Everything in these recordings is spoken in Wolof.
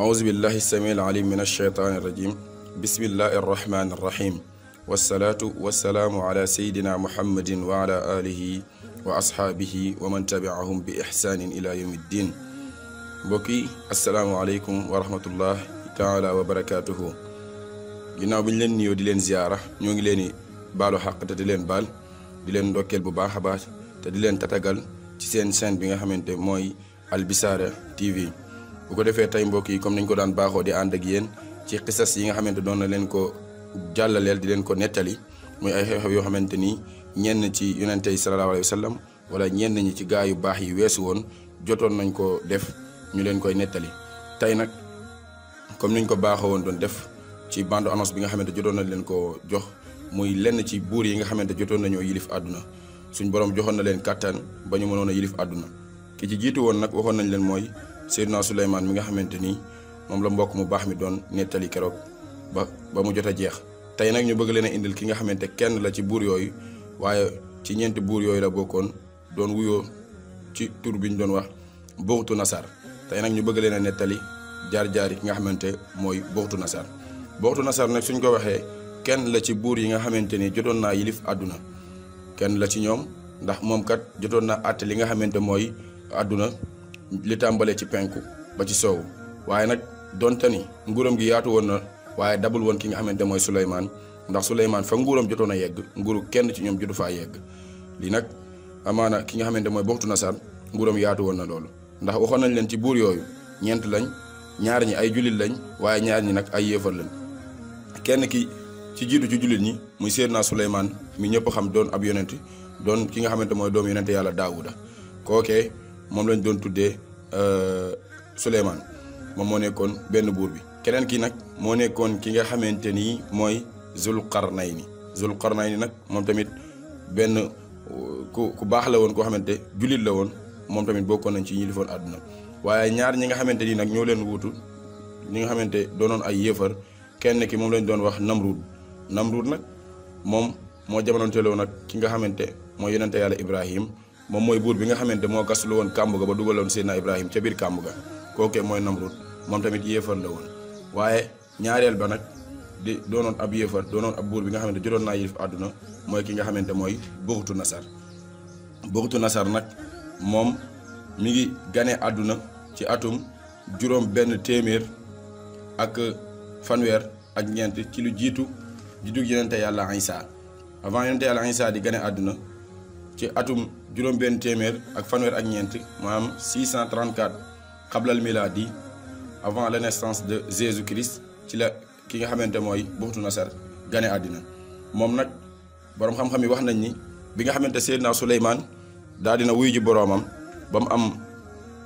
أعوذ بالله السميع العليم من الشيطان الرجيم بسم الله الرحمن الرحيم والصلاة والسلام على سيدنا محمد وعلى آله وأصحابه ومن تبعهم بإحسان إلى يوم الدين بوكي السلام عليكم ورحمة الله تعالى وبركاته ginnaaw bi ñu leen nuyoo di leen ziyaara ñoo ngi leen di baalu xàq te di leen baal di leen ndokkeel bu baax a baax te di leen tatagal ci seen chaîne bi nga xamante mooy Al Bichara TV bu ko defee tey mbokk yi comme nañ ko daan baaxoo di ànd ak yéen ci xisas yi nga xamante doon na leen ko jàllaleel di leen ko nettali muy ay xew-xew yoo xamante ni ñenn ci yonente yi sallallahu alayhi wa sallam wala ñenn ñi ci gaa yu baax yi weesu woon jotoon nañ ko def ñu leen koy nettali tey nag comme niñ ko baaxoo woon doon def ci bande annonce bi nga xamante jotoon na leen ko jox muy lenn ci buur yi nga xamante jotoon nañoo yilif àdduna suñ borom joxoon na leen kàttan ba ñu mënoon a yilif àdduna ki ci jiitu woon nag waxoon nañ leen mooy Seydina Souleymane mi nga xamante ni moom la mbokk mu baax mi doon nettali keroog ba mu jot a jeex tey nag ñu bëgg leen a indil ki nga xamante kenn la ci buur yooyu waaye ci ñeenti buur yooyu la bokkoon doon wuyoo ci tur bi ñu doon wax Buxtu Nasar tey nag ñu bëgg leen a nettali jaar-jaar yi ki nga xamante mooy Buxtu Nasar Buxtu Nasar nag suñ ko waxee kenn la ci buur yi nga xamante ni jotoon naa yilif àdduna kenn la ci ñoom ndax moom kat jotoon naa àtte li nga xamante mooy àdduna li tàmbalee ci penku ba ci soowu waaye nag donte ni nguuram gi yaatu woon na waaye dabul woon ki nga xamante mooy Souleymane ndax Souleymane fa nguuram jotoon a yegg nguuru kenn ci ñoom jotu faa yegg li nag amaana ki nga xamante mooy Buxtu Nasar nguuram yaatu woon na loolu ndax waxoon nañ leen ci buur yooyu ñeent lañ ñaar ñi ay jullit lañ waaye ñaar ñi nag ay yéefar lañ kenn ki ci jiitu ci jullit ñi muy Seydina Souleymane mi ñëpp xam doon ab yonent doon ki nga xamante mooy doomu yonente yàlla Daawuda kookee moom lañ doon tuddee Souleymane moom moo nekkoon benn buur bi keneen ki nag moo nekkoon ki nga xamante ni mooy Zulqarnayni nag moom tamit benn ku baax la woon koo xamante jullit la woon moom tamit bokkoon nañ ci ñi lifoon àdduna waaye ñaar ñi nga xamante ni nag ñoo leen wuutu ñi nga xamante doonoon ay yéefar kenn ki moom lañ doon wax Namrud nag moom moo jamononteeloo nag ki nga xamante mooy yonente yàlla Ibrahim moom mooy buur bi nga xamante moo gaslu woon kàmb ga ba dugaloon Seydina Ibrahim ca biir kàmb ga kookee mooy Namrud moom tamit yéefar la woon waaye ñaareel ba nag di doonoon ab yéefar doonoon ab buur bi nga xamante jotoon naa yilif àdduna mooy ki nga xamante mooy Buxtu Nasar nag moom mi ngi gane àdduna ci atum juróom benn téeméer ak fanweer ak ñeent ci lu jiitu juddug yonente yàlla Isa avant yonente yàlla Isa di gane àdduna ci atum juróom benn téeméer ak fanweer ak ñeent maanaam 634 xablal miladi avant la naissance de Jésus Christ ci la ki nga xamante mooy Buxtu Nasar gane àddina moom nag boroom xam-xam yi wax nañ ni bi nga xamante Seydina Souleymane daa dina wuyu ji boroomam ba mu am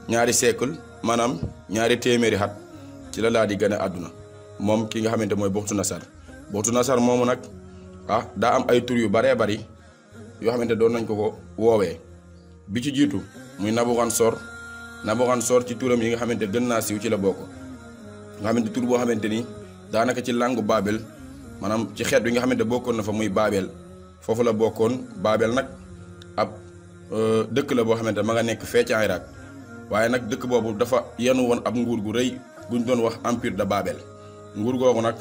ñaari siècle maanaam ñaari téeméeri xat ci la di gane àdduna moom ki nga xamante mooy Buxtu Nasar moomu nag daa am ay tur yu baree bari yoo xamante doon nañ ko woowee bi ci jiitu muy Nabuxansor ci turam yi nga xamante gën naa siiw ci la bokk nga xamante tur boo xamante ni daanaka ci langue Babel maanaam ci xeet bi nga xamante bokkoon na fa muy Babel foofu la bokkoon Babel nag ab dëkk la boo xamante ma nga nekk fee ca Irak waaye nag dëkk boobu dafa yenu woon ab nguur gu rëy guñ doon wax empire de Babel nguur googu nag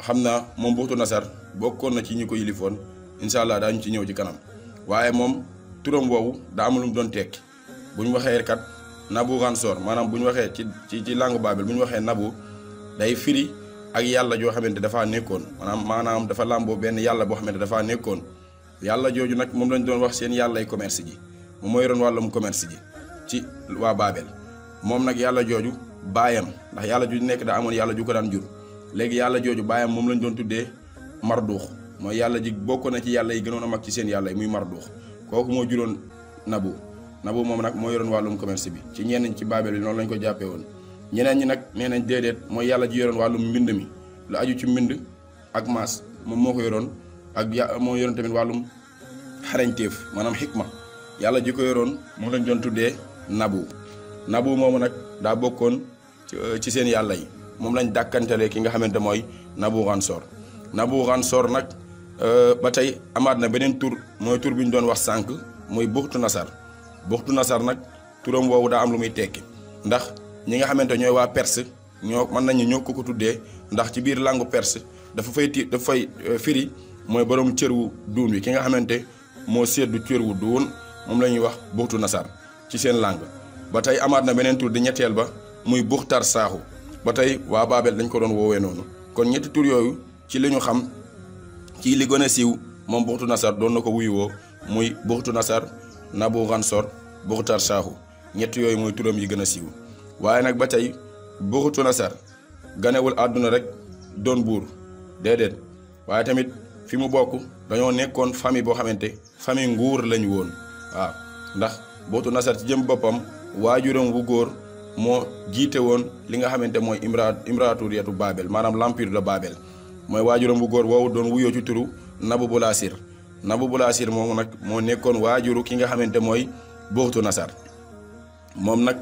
xam naa moom Buxtu Nasar bokkoon na ci ñi ko yilifoon incha allah daañu ci ñëw ci kanam waaye moom turam woowu daa am lu mu doon tekki bu ñu waxee kat Nabuxansor maanaam bu ñu waxee ci langue Babel bu ñu waxee nabu day firi ak yàlla joo xamante dafaa nekkoon maanaam dafa làmboo benn yàlla boo xamante dafaa nekkoon yàlla jooju nag moom lañ doon wax seen yàllay commerce ji moom mooy yoroon wàllum commerce ji ci waa Babel moom nag yàlla jooju baayam ndax yàlla ju nekk daa amoon yàlla ju ko daan jur léegi yàlla jooju baayam moom lañ doon tuddee Marduux mooy yàlla ji bokk na ci yàlla yi gënoon a mag ci seen yàlla yi muy Marduux kooku moo juróon Nabu moom nag moo yoroon wàllum commerce bi ci ñenn ñi ci Babel bi noonu lañ ko jàppee woon ñeneen ñi nag nee nañ déedéet mooy yàlla ji yoroon wàllum mbind mi lu aju ci mbind ak maas moom moo ko yoroon ak moo yoroon tamit wàllum xarañteef maanaam xikma yàlla ji ko yoroon moom lañ doon tuddee Nabu moomu nag daa bokkoon ci seen yàlla yi moom lañ dàkkantelee ki nga xamante mooy Nabuxansor nag ba tey amaat na beneen tur mooy tur bi ñu doon wax sànq muy Buxtu Nasar nag turam woowu daa am lu muy tekki ndax ñi nga xamante ñooy waa Perse ñoo mën nañu ñoo ko tuddee ndax ci biir langue perse dafa fay firi mooy borom cër wu duun wi ki nga xamante moo seddu cër wu duun moom la ñuy wax buxtu nasar ci seen langue. ba tey amaat na beneen tur di ñetteel ba muy buxtar saaxu ba tey waa Baabel dañ ko doon woowee noonu. kon ñetti tur yooyu ci li ñu xam ci li gën a siiw moom buxtu nasar doon na ko wuyuwoo muy buxtu nasar Nabucodonosor buxtar saaxu ñett yooyu mooy turam yi gën a siiw. waaye nag ba tey buxtu nasar ganewul àdduna rek doon buur déedéet waaye tamit fi mu bokk dañoo nekkoon famille boo xamante famille nguur lañu woon waaw ndax buxtu nasar ci jëm boppam waajuram wu góor moo jiite woon li nga xamante mooy imraturiyatu Babel maanaam l'empire de Babel mooy waajuram bu góor woowu doon wuyoo ci turu Nabubulaasir moomu nag moo nekkoon waajuru ki nga xamante mooy buxtu nasar moom nag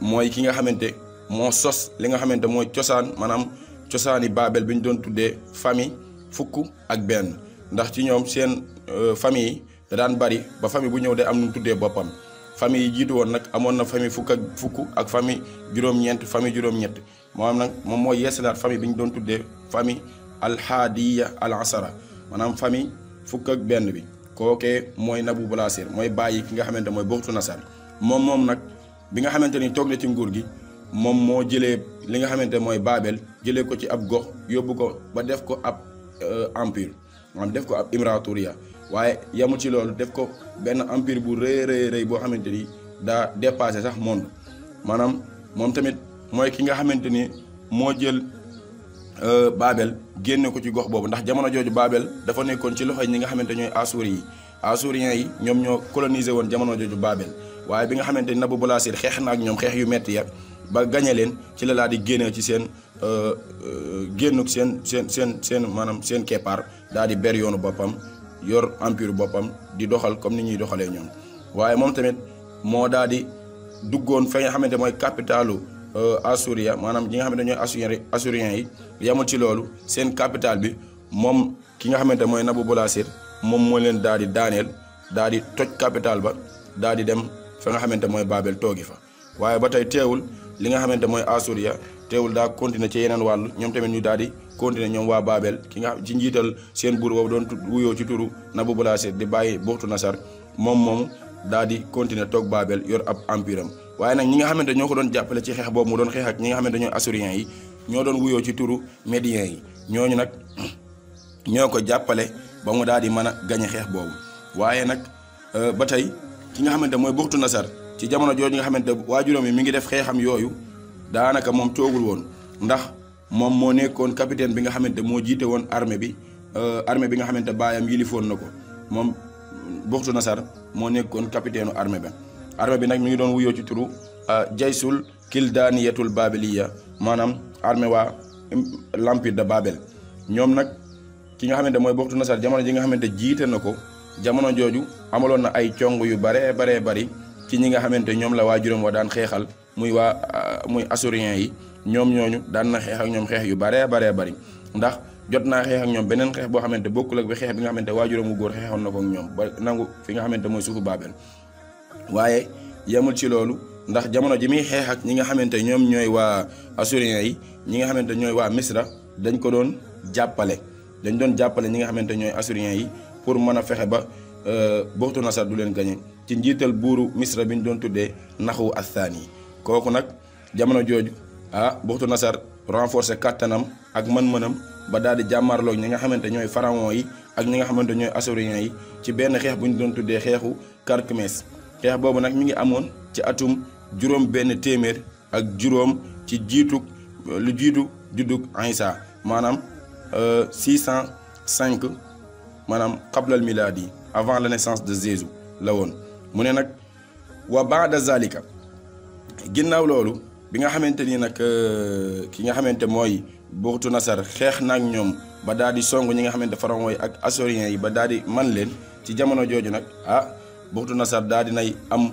mooy ki nga xamante moo sos li nga xamante mooy cosaan maanaam cosaani Babel bi ñu doon tuddee famille fukk ak benn ndax ci ñoom seen famille yi da daan bari ba famille bu ñëw day am nu tuddee boppam. famille yi jiitu woon nag amoon na famille fukk ak famille juróom-ñeent famille juróom-ñett moom nag moom mooy yeesalaat famille bi ñu doon tuddee famille alhaadiya al asara maanaam famille fukk ak benn bi kookee mooy Nabubulaasir mooy bàyyi ki nga xamante mooy buxtu nasar moom nag bi nga xamante ni toog na ci nguur gi moom moo jëlee li nga xamante mooy Babel jëlee ko ci ab gox yóbbu ko ba def ko ab empire maanaam def ko ab imraturiya waaye yamul ci loolu def ko benn empire bu rëy boo xamante ni daa dépassé sax monde maanaam moom tamit mooy ki nga xamante ni moo jël Babel génne ko ci gox boobu ndax jamono jooju Babel dafa nekkoon ci loxoy ñi nga xamante ñooy assuriens yi ñoom ñoo colonisé woon jamono jooju Babel waaye bi nga xamante ni Nabubulaasir xeex na ak ñoom xeex yu metti ya ba gañe leen ci la laa di génne ci seen génnuk seen maanaam seen keppaar daal di ber yoonu boppam yor empire boppam di doxal comme ni ñuy doxalee ñoom waaye moom tamit moo daal di duggoon fa nga xamante mooy capitalu Assuria maanaam ñi nga xamante ñooy assuriens yi yamul ci loolu seen capital bi moom ki nga xamante mooy Nabubulaasir moom moo leen daal di daaneel daal di toj capital ba daal di dem fa nga xamante mooy Babel toogi fa waaye ba tey teewul li nga xamante mooy Assuria teewul daa continuer ci yeneen wàll ñoom tamit ñu daal di continuer ñoom waa Babel ki nga ci njiital seen buur boobu doon wuyoo ci turu Nabubulaasir di bàyyi buxtu nasar moom daal di continuer toog Babel yor ab empire am waaye nag ñi nga xamante ñoo ko doon jàppale ci xeex boobu mu doon xeex ak ñi nga xamante ñooy assuriens yi ñoo doon wuyoo ci turu médiens yi ñooñu nag ñoo ko jàppale ba mu daal di mën a gañe xeex boobu waaye nag ba tey ki nga xamante mooy buxtu nasar ci jamono jooju nga xamante waajuram yi mi ngi def xeexam yooyu daanaka moom toogul woon ndax moom moo nekkoon capitaine bi nga xamante moo jiite woon armée bi nga xamante baayam yilifoon na ko moom buxtu nasar moo nekkoon capitaine armée bi nag mi ngi doon wuyoo ci turu jaysul kildaaniyatul babiliya maanaam armée waa l'empire de Babel ñoom nag ki nga xamante mooy buxtu nasar jamono ji nga xamante jiite na ko jamono jooju amaloon na ay cong yu baree bari ci ñi nga xamante ñoom la waajuram wa daan xeexal muy assuriens yi ñoom ñooñu daan na xeex ak ñoom xeex yu baree bari ndax jot naa xeex ak ñoom beneen xeex boo xamante bokkul ak bi xeex bi nga xamante waajuram wu góor xeexoon na ko ak ñoom ba nangu fi nga xamante mooy suufu Babel waaye yemul ci loolu ndax jamono ji muy xeex ak ñi nga xamante ñoom ñooy waa assuriens yi ñi nga xamante ñooy waa Misra dañ ko doon jàppale ñi nga xamante ñooy assuriens yi pour mën a fexe ba buxtu nasar du leen gañe ci njiital buuru Misra bi ñu doon tuddee Naxu Athani kooku nag jamono jooju buxtu nasar renforcer kattanam ak mën-mënam ba daal di jàmmarloog ñi nga xamante ñooy pharaon yi ak ñi nga xamante ñooy assuriens yi ci benn xeex bu ñu doon tuddee xeexu Carchemès xeex boobu nag mi ngi amoon ci atum benn téeméer ak juróom ci lu jiitu juddug Isa maanaam 605 maanaam qablal miladi avant la naissance de Jésus la woon mu ne nag wa baada zalika ginnaaw loolu bi nga xamante ni nag ki nga xamante mooy buxtu nasar xeex naag ñoom ba daal di song ñi nga xamante pharaon yi ak assuriens yi ba daal di man leen ci jamono jooju nag buxtu nasar daal di nay am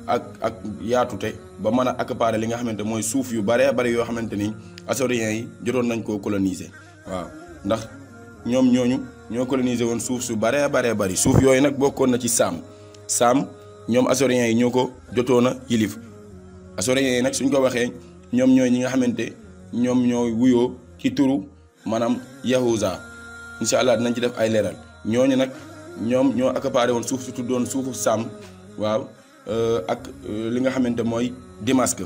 ak yaatute ba mën a accaparer li nga xamante mooy suuf yu baree bari yoo xamante ni assuriens yi jotoon nañ koo coloniser waaw ndax ñoom ñooñu ñoo coloniser woon suuf su baree bari suuf yooyu nag bokkoon na ci saam ñoom assuriens yi ñoo ko jotoon a yilif assuriens yi nag suñ ko waxee ñoom ñooy ñi nga xamante ñoom ñoo wuyoo ci turu maanaam Yahuza incha allah dinañ ci def ay leeral ñooñu nag ñoom ñoo accaparé woon suuf si tuddoon suufu Saam waaw ak li nga xamante mooy Damasque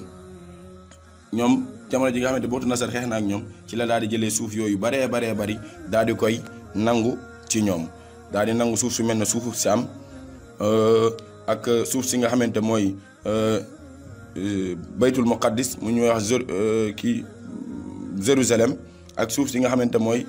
ñoom jamono ji nga xamante Buxtu Nasar xeex na ak ñoom ci la daal di jëlee suuf yooyu baree bari daal di koy nangu ci ñoom daal di nangu suuf su mel ne suufu Saam ak suuf si nga xamante mooy baytul muqaddis mu ñuy wax Jérusalem ak suuf si nga xamante mooy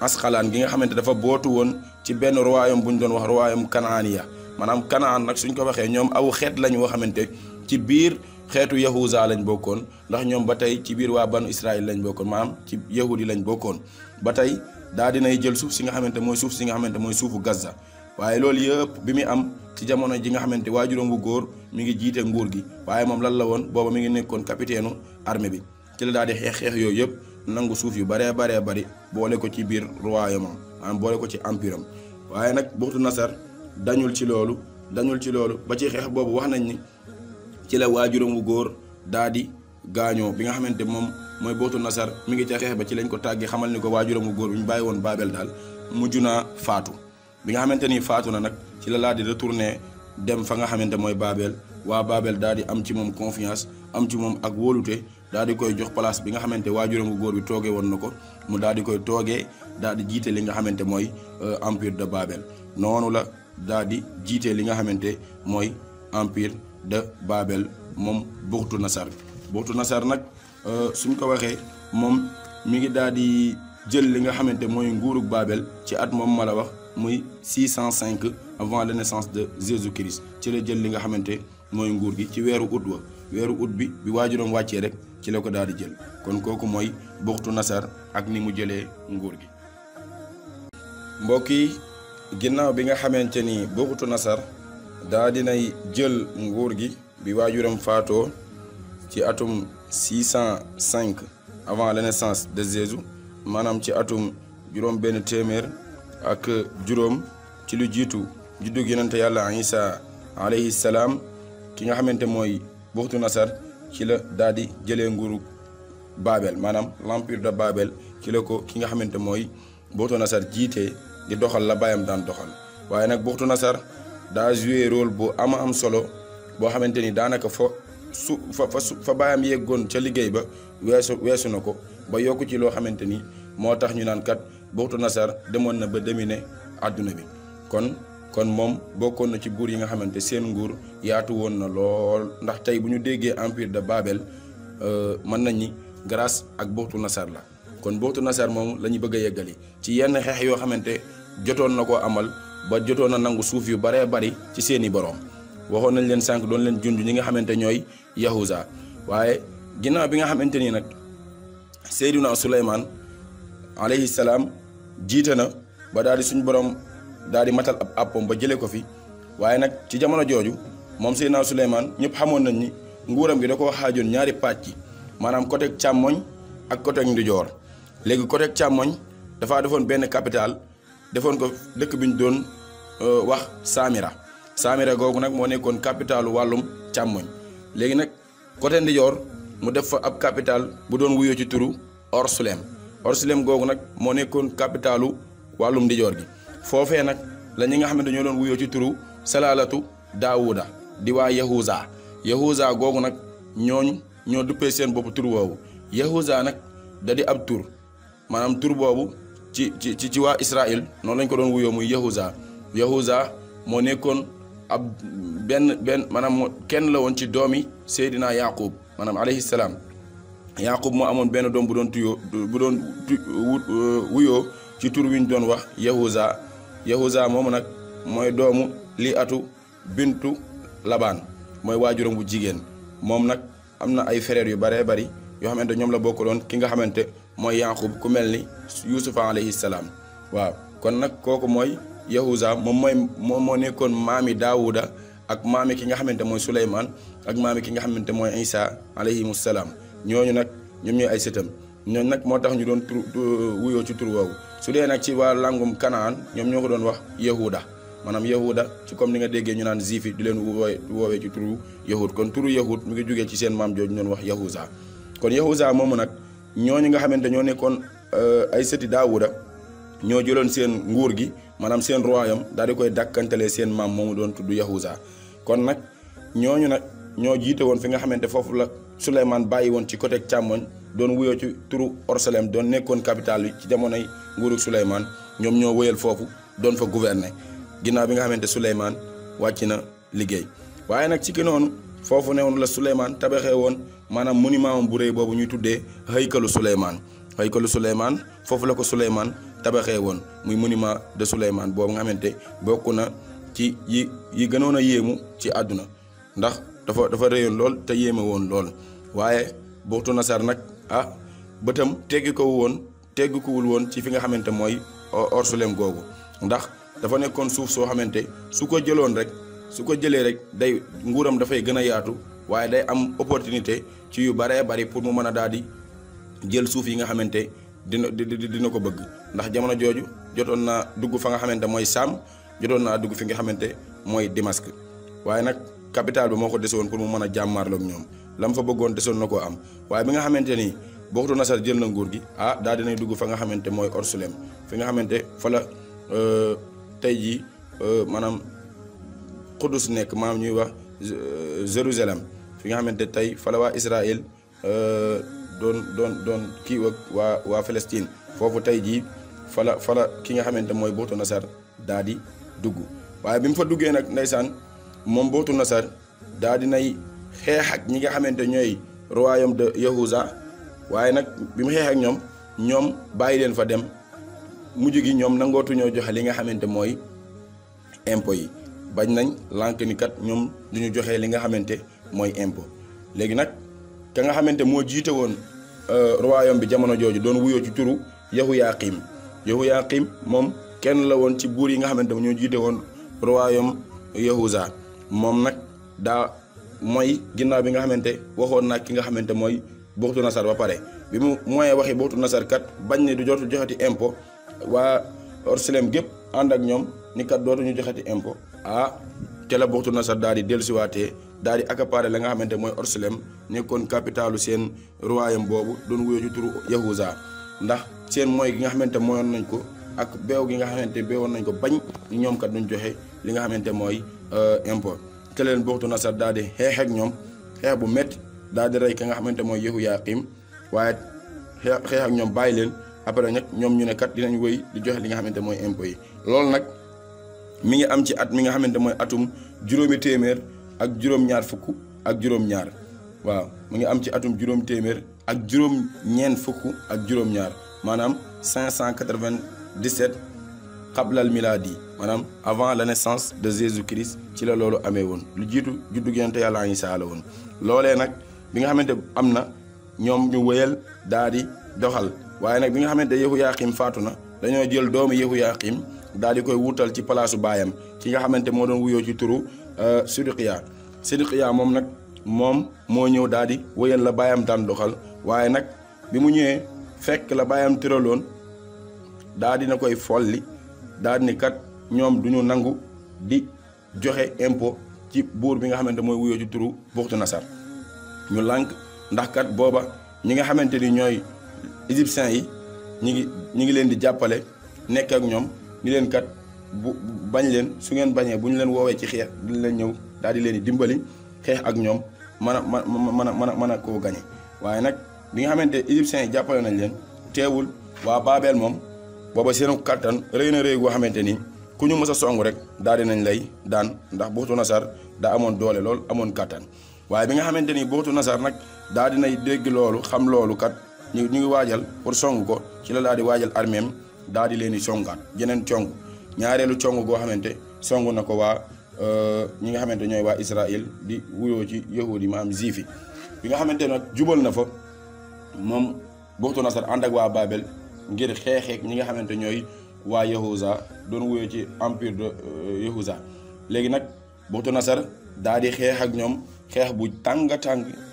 Asqalaan gi nga xamante dafa bootu woon ci benn royaume bu ñu doon wax royaume Kanaaniya maanaam Kanaan nag suñ ko waxee ñoom aw xeet lañu woo xamante ci biir xeetu Yahuza lañ bokkoon ndax ñoom ba tey ci biir waa banu Israël lañ bokkoon maanaam ci yahudi lañ bokkoon ba tey daa dinay jël suuf si nga xamante mooy suuf si nga xamante mooy suufu Gaza waaye loolu yëpp bi muy am ci jamono ji nga xamante waajuram bu góor mi ngi jiite nguur gi waaye moom lan la woon booba mi ngi nekkoon capitaine armée bi ci la daal di xeex yooyu yëpp nangu suuf yu bari boole ko ci biir royaume am boole ko ci empire am waaye nag Buxtu Nasar dañul ci loolu ba ci xeex boobu wax nañ ni ci la waajuram bu góor daa di gaañoo bi nga xamante moom mooy Buxtu Nasar mi ngi ca xeex ba ci lañ ko tàggee xamal ni ko waajuram bu góor bi ñu bàyyi woon Babel daal mujj naa faatu bi nga xamante ni faatu na nag ci la di retourné dem fa nga xamante mooy Babel waa Babel daal di am ci moom confiance am ci moom ak wóolute daal di koy jox place bi nga xamante waajuram bu góor bi toogee woon na ko mu daal di koy toogee daal di jiite li nga xamante mooy empire de Babel noonu la daal di jiite li nga xamante mooy empire de Babel moom Buxtu Nasar nag suñ ko waxee moom mi ngi daal di jël li nga xamante mooy nguurug Babel ci at moom ma la wax muy 605 avant la naissance de Jésus-Christ ci la jël li nga xamante mooy nguur gi ci weeru ut bi waajuram wàccee rek ci la ko daal di jël kon kooku mooy Buxtu Nasar ak ni mu jëlee nguur gi. mbokk yi ginnaaw bi nga xamante ni Buxtu Nasar daa dinay jël nguur gi bi waajuram faatoo ci atum 605 avant la naissance de Jésus maanaam ci atum juróom benn téeméer ak juróom ci lu jiitu juddug yonente yàlla Isa alayhi salaam ki nga xamante mooy Buxtu Nasar ci la daal di jëlee nguuru Babel maanaam l'empire de Babel ci la ko ki nga xamante mooy Buxtu Nasar jiite di doxal la baayam daan doxal waaye nag Buxtu Nasar daa joué rôle bu am solo boo xamante ni daanaka fa baayam yeggoon ca liggéey ba weesu na ko ba yokku ci loo xamante ni moo tax ñu naan kat Buxtu Nasar demoon na ba dominer àdduna bi kon moom bokkoon na ci buur yi nga xamante seen nguur yaatu woon na lool ndax tey bu ñu déggee empire de Babel mën nañ ni grâce ak Buxtu Nasar la kon Buxtu Nasar moom la ñu bëgg a yeggali ci yenn xeex yoo xamante jotoon na koo amal ba jotoon na nangu suuf yu baree bari ci seeni boroom waxoon nañ leen sànq doon leen junj ñi nga xamante ñooy Yahuza waaye ginnaaw bi nga xamante ni nag Seydina Suleymaan alayhi salaam jiite na ba daal di suñ borom daal di matal ab àppam ba jëlee ko fi waaye nag ci jamono jooju moom Seydina Suleymaan ñëpp xamoon nañ ni nguuram gi da koo xaajoon ñaari pàcc maanaam côté càmmoñ ak côté ndijoor léegi côté càmmoñ dafaa defoon benn capital defoon ko dëkk bi ñu doon wax Samira googu nag moo nekkoon capitalu wàllum càmmoñ léegi nag côté ndijoor mu def fa ab capital bu doon wuyoo ci turu Orsulem googu nag moo nekkoon capitalu wàllum ndijoor gi foofee nag la ñi nga xam ne dañoo doon wuyoo ci turu Salalatu Daawuda di waa Yahuza googu nag ñooñu ñoo duppee seen bopp tur woowu Yahuza nag da di ab tur maanaam tur boobu ci waa Israël noonu lañ ko doon wuyoo muy Yahuza moo nekkoon ab benn maanaam kenn la woon ci doomi Seydina Yaqub maanaam alayhi salaam Yaqub moo amoon benn doom bu doon wuyoo ci tur wi ñu doon wax Yahuza moomu nag mooy doomu li atu bintu Labaan mooy waajuram bu jigéen moom nag am na ay frères yu baree bari yoo xamante ñoom la bokkaloon ki nga xamante mooy Yaqub ku mel ni Yuusufa alayhi salaam waaw kon nag kooku mooy Yahuza moom moo nekkoon maami Daawuda ak maami ki nga xamante mooy Suleymaan ak maami ki nga xamante mooy Isa alayhimu salaam ñooñu nag ñoom ñooy ay sëtam ñooñu nag moo tax ñu doon wuyoo ci tur woowu su dee nag ci waa langum Kanaan ñoom ñoo ko doon wax Yahuda maanaam Yahuda ci comme ni nga déggee ñu naan juif yi di leen woowee ci turu Yahud kon turu Yahud mi ngi jógee ci seen maam jooju ñu doon wax Yahuza kon Yahuza moomu nag ñooñu nga xamante ñoo nekkoon ay sëti Daawuda ñoo jëloon seen nguur gi maanaam seen royaume daal di koy dàkkantelee seen maam moomu doon tudd Yahuza. kon nag ñooñu nag ñoo jiite woon fi nga xamante foofu la Souleymane bàyyi woon ci côté càmmoñ doon wuyoo ci turu Orsalem doon nekkoon capitale bi ci jamonoy nguuru Souleymane ñoom ñoo wëyal foofu doon fa gouverner ginnaaw bi nga xamante Souleymane wàcc na liggéey. waaye nag ci ki noonu foofu ne woon la Souleymane tabaxee woon maanaam monument bu rëy boobu ñuy tuddee haykalu Souleymane foofu la ko Souleymane tabaxee woon muy monument de Souleymane boobu nga xamante bokk na ci yi gënoon a yéemu ci àdduna ndax dafa rëyoon lool te yéeme woon lool. waaye Buxtu Nasar nag bëtam teggikuwul woon ci fi nga xamante mooy Orsulem googu ndax dafa nekkoon suuf soo xamante su ko jëlee rek day nguuram dafay gën a yaatu waaye day am opportunité ci yu baree bari pour mu mën a daal di jël suuf yi nga xamante dina ko bëgg ndax jamono jooju jotoon naa dugg fa nga xamante mooy Saam jotoon naa dugg fi nga xamante mooy Dimask waaye nag capital bi moo ko desewoon pour mu mën a jàmmaarloog ñoom lam fa bëggoon desoon na koo am waaye bi nga xamante ni Buxtu Nasar jël na nguur gi daal dinay dugg fa nga xamante mooy Orsulem fi nga xamante fa la tey jii maanaam Qudus nekk maanaam ñuy wax Jérusalem fi nga xamante tey fa la waa Israël doon kii ak waa Palestine foofu tey jii fa la ki nga xamante mooy Buxtu Nasar daal di dugg waaye bi mu fa duggee nag ndeysaan moom Buxtu Nasar daal dinay xeex ak ñi nga xamante ñooy royaume de Yahuza waaye nag bi mu xeex ak ñoom bàyyi leen fa dem mujj gi ñoom nangootuñoo joxe li nga xamante mooy impôt yi bañ nañ lànk ni kat ñoom du ñu joxe li nga xamante mooy impôt léegi nag ka nga xamante moo jiite woon royaume bi jamono jooju doon wuyoo ci turu Yahuyaaqim moom kenn la woon ci buur yi nga xamante ñoo jiite woon royaume Yahuza moom nag daa mooy ginnaaw bi nga xamante waxoon nag ki nga xamante mooy Buxtu Nasar ba pare bi mu mooyee waxi Buxtu Nasar kat bañ ne du dootu joxati impôt waa Orsulem gépp ànd ak ñoom ni kat dootuñu joxati impôt te la Buxtu Nasar daal di dellusiwaatee daal di accaparer la nga xamante mooy Orsulem nekkoon capitalu seen royaume boobu doon wuyoo ci turu Yahuza ndax seen mooy gi nga xamante mooyoon nañ ko ak beew gi nga xamante beewoon nañ ko bañ ni ñoom kat duñ joxe li nga xamante mooy impôt te leen Buxtu Nasar daal di xeex ak ñoom xeex bu métti daal di rey ka nga xamante mooy Yahuyaaqim waaye xeex ak ñoom bàyyi leen après nag ñoom ñu ne kat dinañ wéy di joxe li nga xamante mooy impôt yi loolu nag mi ngi am ci at mi nga xamante mooy atum 800 ak juróom-ñaar fukk ak juróom-ñaar waaw mi ngi am ci atum 800 ak juróom-ñeent fukk ak juróom-ñaar maanaam 597 qablal miladi maanaam avant la naissance de Jésus-Christ ci la loolu amee woon lu jiitu juddu yonent Yàlla Isaa la woon loolee nag bi nga xamante am na ñoom ñu wëyal daal di doxal waaye nag bi nga xamante Yahuyaaqim faatu na dañoo jël doomu Yahuyaaqim daal di koy wutal ci palaasu baayam ki nga xamante moo doon wuyoo ci turu Sidqiya moom nag moom moo ñëw daal di wëyal la baayam daan doxal waaye nag bi mu ñëwee fekk la baayam tëraloon daal dina koy folli daal ni kat ñoom duñu nangu di joxe impôt ci buur bi nga xamante mooy wuyoo ci turu Buxtu Nasar ñu lànk ndax kat booba ñi nga xamante ni ñooy égyptiens yi ñi ngi leen di jàppale nekk ak ñoom ni leen kat bu bañ leen su ngeen bañee bu ñu leen woowee ci xeex dina leen ñëw daal di leen di dimbali xeex ak ñoom mën a koo gañe waaye nag bi nga xamante égyptiens yi jàppale nañ leen teewul waa Babel moom booba seenu kattan rëy na rëy goo xamante ni ku ñu mës a song rek daal di nañ lay daan ndax Buxtu Nasar daa amoon doole lool amoon kattan waaye bi nga xamante ni Buxtu Nasar nag daal di nay dégg loolu xam loolu kat ñu ngi waajal pour song ko ci la daal di waajal armeem daal di leen di songaat jeneen cong ñaareelu cong goo xamante song na ko waa ñi nga xamante ñooy waa Israël di wuyoo ci yahudi yi maanaam juif yi bi nga xamante nag jubal na fa moom Buxtu Nasar ànd ak waa Babel ngir xeexeek ñi nga xamante ñooy waa Yahuza doon wuyoo ci empire de Yahuza léegi nag Buxtu Nasar daal di xeex ak ñoom xeex bu tàng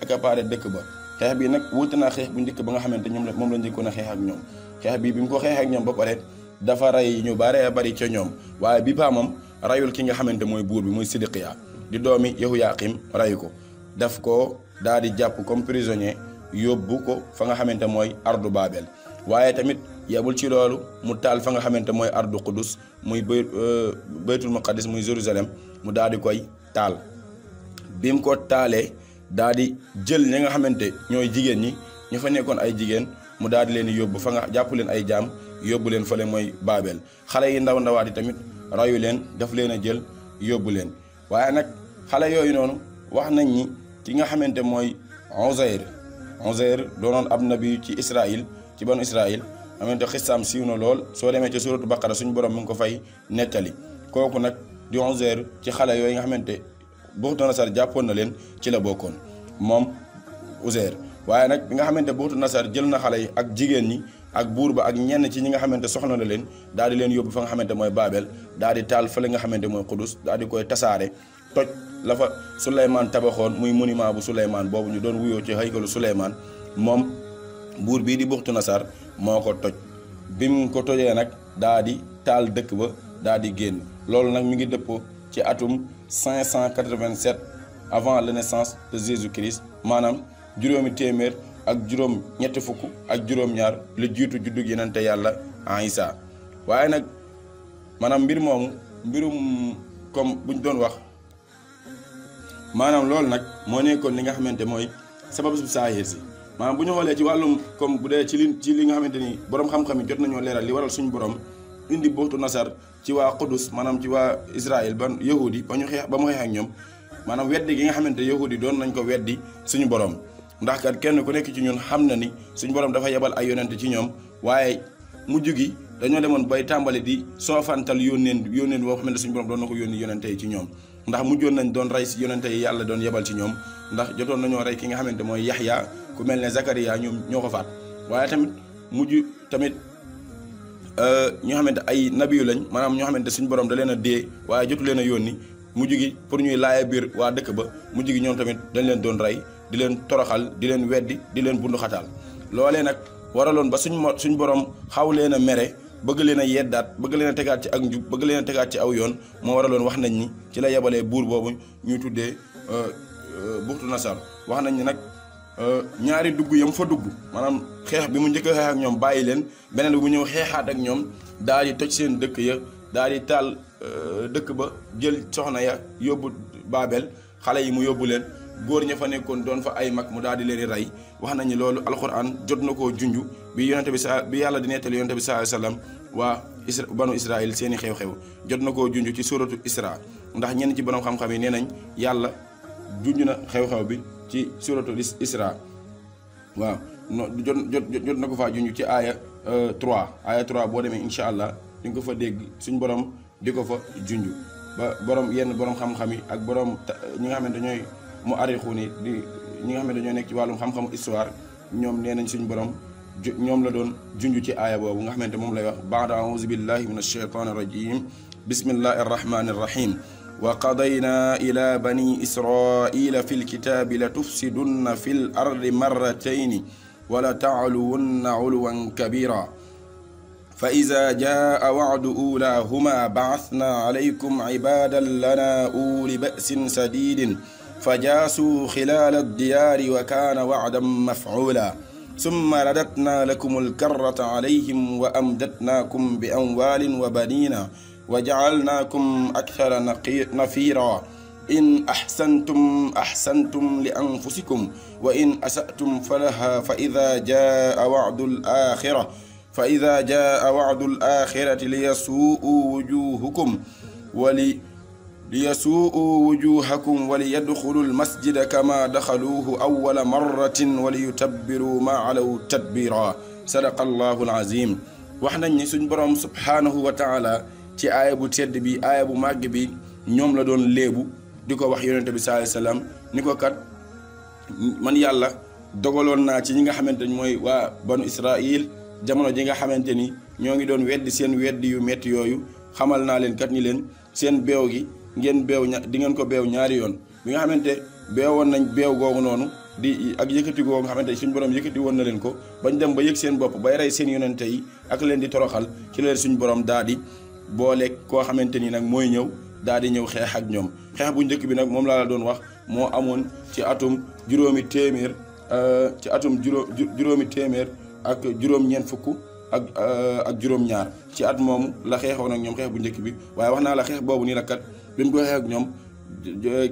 accaparé dëkk ba xeex bi nag wuute naa xeex bu njëkk ba nga xamante moom la njëkkoon a xeex ak ñoom xeex bi mu ko xeex ak ñoom ba pare dafa rey ñu bare bari ca ñoom waaye bi paa moom rayul ki nga xamante mooy buur bi muy Sidqiya di doomi Yahuyaaqim rayu ko daf ko daal di jàpp comme prisonnier yóbbu ko fa nga xamante mooy ardu Babel. waaye tamit yebul ci loolu mu taal fa nga xamante mooy ardu Qudus muy baytul maqadis muy Jérusalem mu daal di koy taal. bi mu ko taalee daal di jël ñi nga xamante ñooy jigéen ñi ñu fa nekkoon ay jigéen mu daal di leen yóbbu fa nga jàpp leen ay jaam yóbbu leen fële mooy Babel. xale yi ndawaat yi tamit rayu leen daf leen a jël yóbbu leen. waaye nag xale yooyu noonu wax nañ ni ki nga xamante mooy Uzayr doonoon ab nabi ci Israël ci banu Israël xamante xistaam siiw na lool soo demee ci suratu Baqara suñu borom mi ngi ko fay nettali. kooku nag di Uzayr ci xale yooyu nga xamante Buxtu-Nasar jàppoon na leen ci la bokkoon moom Uzayr. waaye nag bi nga xamante Buxtu-Nasar jël na xale yi ak jigéen ñi ak buur ba ak ñenn ci ñi nga xamante soxla na leen daal di leen yóbbu fa nga xamante mooy Babel daal di taal fële nga xamante mooy Qudus daal di koy tasaare toj la fa Souleymane tabaxoon muy monument bu Souleymane boobu ñu doon wuyoo ci haykalu Souleymane moom buur bii di Buxtu-Nasar moo ko toj. bi mu ko tojee nag daa di taal dëkk ba daa di génn. loolu nag mi ngi dëppoo ci atum 587 avant la naissance de Jésus-Christ maanaam juróomi téeméer ak juróom ñetti fukk ak juróom-ñaar lu jiitu juddug yonente yàlla Isa. waaye nag maanaam mbir moomu mbirum comme buñ doon wax maanaam loolu nag moo nekkoon li nga xamante mooy sababu su saahir si. maanaam bu ñu xoolee ci wàllum comme bu dee ci li nga xamante ni borom xam-xam yi jot nañoo leeral li waral suñu borom indi Buxtu-Nasar ci waa Qudus maanaam ci waa Israël ba yahudi ba mu xeex ak ñoom maanaam weddi gi nga xamante yahudi doon nañ ko weddi suñu borom. ndax kat kenn ku nekk ci ñun xam na ni suñu borom dafa yebal ay yonente ci ñoom waaye mujj gi dañoo demoon bay tàmbali di soofantal yónneen boo xamante suñu borom doon na ko yónni yonente yi ci ñoom. ndax mujjoon nañ doon rey si yonente yi yàlla doon yebal ci ñoom ndax jotoon nañoo rey ki nga xamante mooy Yaxya ku mel ne Zakariya ñoom ñoo ko faat. waaye tamit mujj tamit ñoo xamante ay nabiyu lañ maanaam ñoo xamante suñu borom da leen a dee waaye jotu leen a yónni mujj gi pour ñuy laaya biir waa dëkk ba mujj gi ñoom tamit dañ leen doon rey di leen toroxal di leen weddi di leen bundu xataal. loolee nag waraloon ba suñ borom xaw leen a mere bëgg leen a yeddaat bëgg leen a tegaat ci ak njub bëgg leen a tegaat ci aw yoon moo waraloon wax nañ ni ci la yebalee buur boobu ñuy tuddee Buxtu-Nasar. wax nañ ni nag ñaari dugg yam fa dugg maanaam xeex bi mu njëkk a xeex ak ñoom bàyyi leen beneen bi mu ñëw xeexaat ak ñoom daal di toj seen dëkk ya daal di taal dëkk ba jël soxna ya yóbbu Babel xale yi mu yóbbu leen góor ña fa nekkoon doon fa ay mag mu daal di leen di rey. wax nañu loolu alxuraan jot na koo junj bi yonente bi yàlla di nettali yonente bi sallallahu alayhi wasallam waa banu Israël seeni xew-xew jot na koo junj ci suratu Isra ndax ñenn ci borom xam-xam yi nee nañ yàlla junj na xew-xew bi ci suratu Isra. waaw jot na ko faa junj ci aaya 3 boo demee incha allah di nga ko fa dégg suñ borom di ko fa junj ba yenn borom xam-xam yi ak borom ñi nga xamante ñooy mu arixu ni di ñi nga xamante ñoo nekk ci wàllum xam-xamu histoire ñoom nee nañ suñ borom ñoom la doon junj ci aaya boobu nga xamante moom lay wax baada auzu billahi min alsheytan irrajim bismillahi arrahmani irrahim wa qadayna ila bani israila fi lkitabi la tufsidunna fi l ardi marratayni wala taaluwunna uluwan kabira fa ida jaa wacdu ulahuma bacatna calaykum cibadan lana uli ba'sin sadidin فجاسوا خلال الديار وكان وعدا مفعولا ثم رددنا لكم الكرة عليهم وأمددناكم بأموال وبنين وجعلناكم أكثر نفيرا إن أحسنتم لأنفسكم وإن أسأتم فلها فإذا جاء وعد الآخرة ليسوءوا وجوهكم وليدخلوا المسجد كما دخلوه أول مرة وليتبروا ما علوا تتبيرا صدق الله العظيم. wax nañ ni suñ borom subhanahu wa taala ci aaya bu tedd bi aaya bu màgg bi ñoom la doon léebu di ko wax yonente bi sallallahu alayhi wasallam ni ko kat man yàlla dogaloon naa ci ñi nga xamante ni mooy waa banu Israël jamono ji nga xamante ni ñoo ngi doon weddi seen weddi yu metti yooyu xamal naa leen kat ni leen seen beew gi ngeen beew di ngeen ko beew ñaari yoon bi nga xamante beewoon nañ beew googu noonu di ak yëkkati googu nga xamante suñu borom yëkkati woon na leen ko bañ dem ba yëg seen bopp bay rey seen yonente yi ak leen di toroxal ci leen suñu borom daa di boole koo xamante ni nag mooy ñëw daa di ñëw xeex ak ñoom. xeex bu njëkk bi nag moom laa la doon wax moo amoon ci atum juróomi téeméer ci atum juróomi téeméer ak juróom-ñeent fukk ak juróom-ñaar ci at moomu la xeexoon ak ñoom xeex bu njëkk bi. waaye wax naa la xeex boobu nii la kat bi mu ko xeex ak ñoom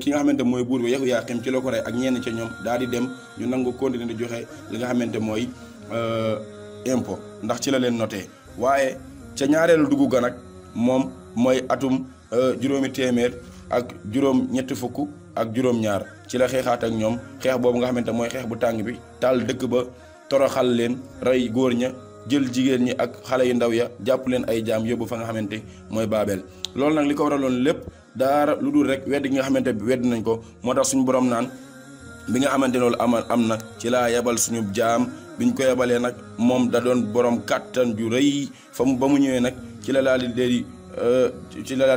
ki nga xamante mooy buur bi Yahyaaqim ci la ko rey ak ñenn ca ñoom daal di dem ñu nangu continuer di joxe li nga xamante mooy impôt ndax ci la leen noté. waaye ca ñaareelu dugg ga nag moom mooy atum juróomi téeméer ak juróom-ñetti fukk ak juróom-ñaar ci la xeexaat ak ñoom xeex boobu nga xamante mooy xeex bu tàng bi taal dëkk ba toroxal leen rey góor ña jël jigéen ñi ak xale yu ndaw ya jàpp leen ay jaam yóbbu fa nga xamante mooy Baabel. loolu nag li ko waraloon lépp daara lu dul rek wedd gi nga xamante bi wedd nañ ko moo tax suñu borom naan bi nga xamante loolu am na ci laa yebal suñu jaam biñ ko yebalee nag moom da doon borom kàttan ju rëy ba mu ñëwee nag ci la daal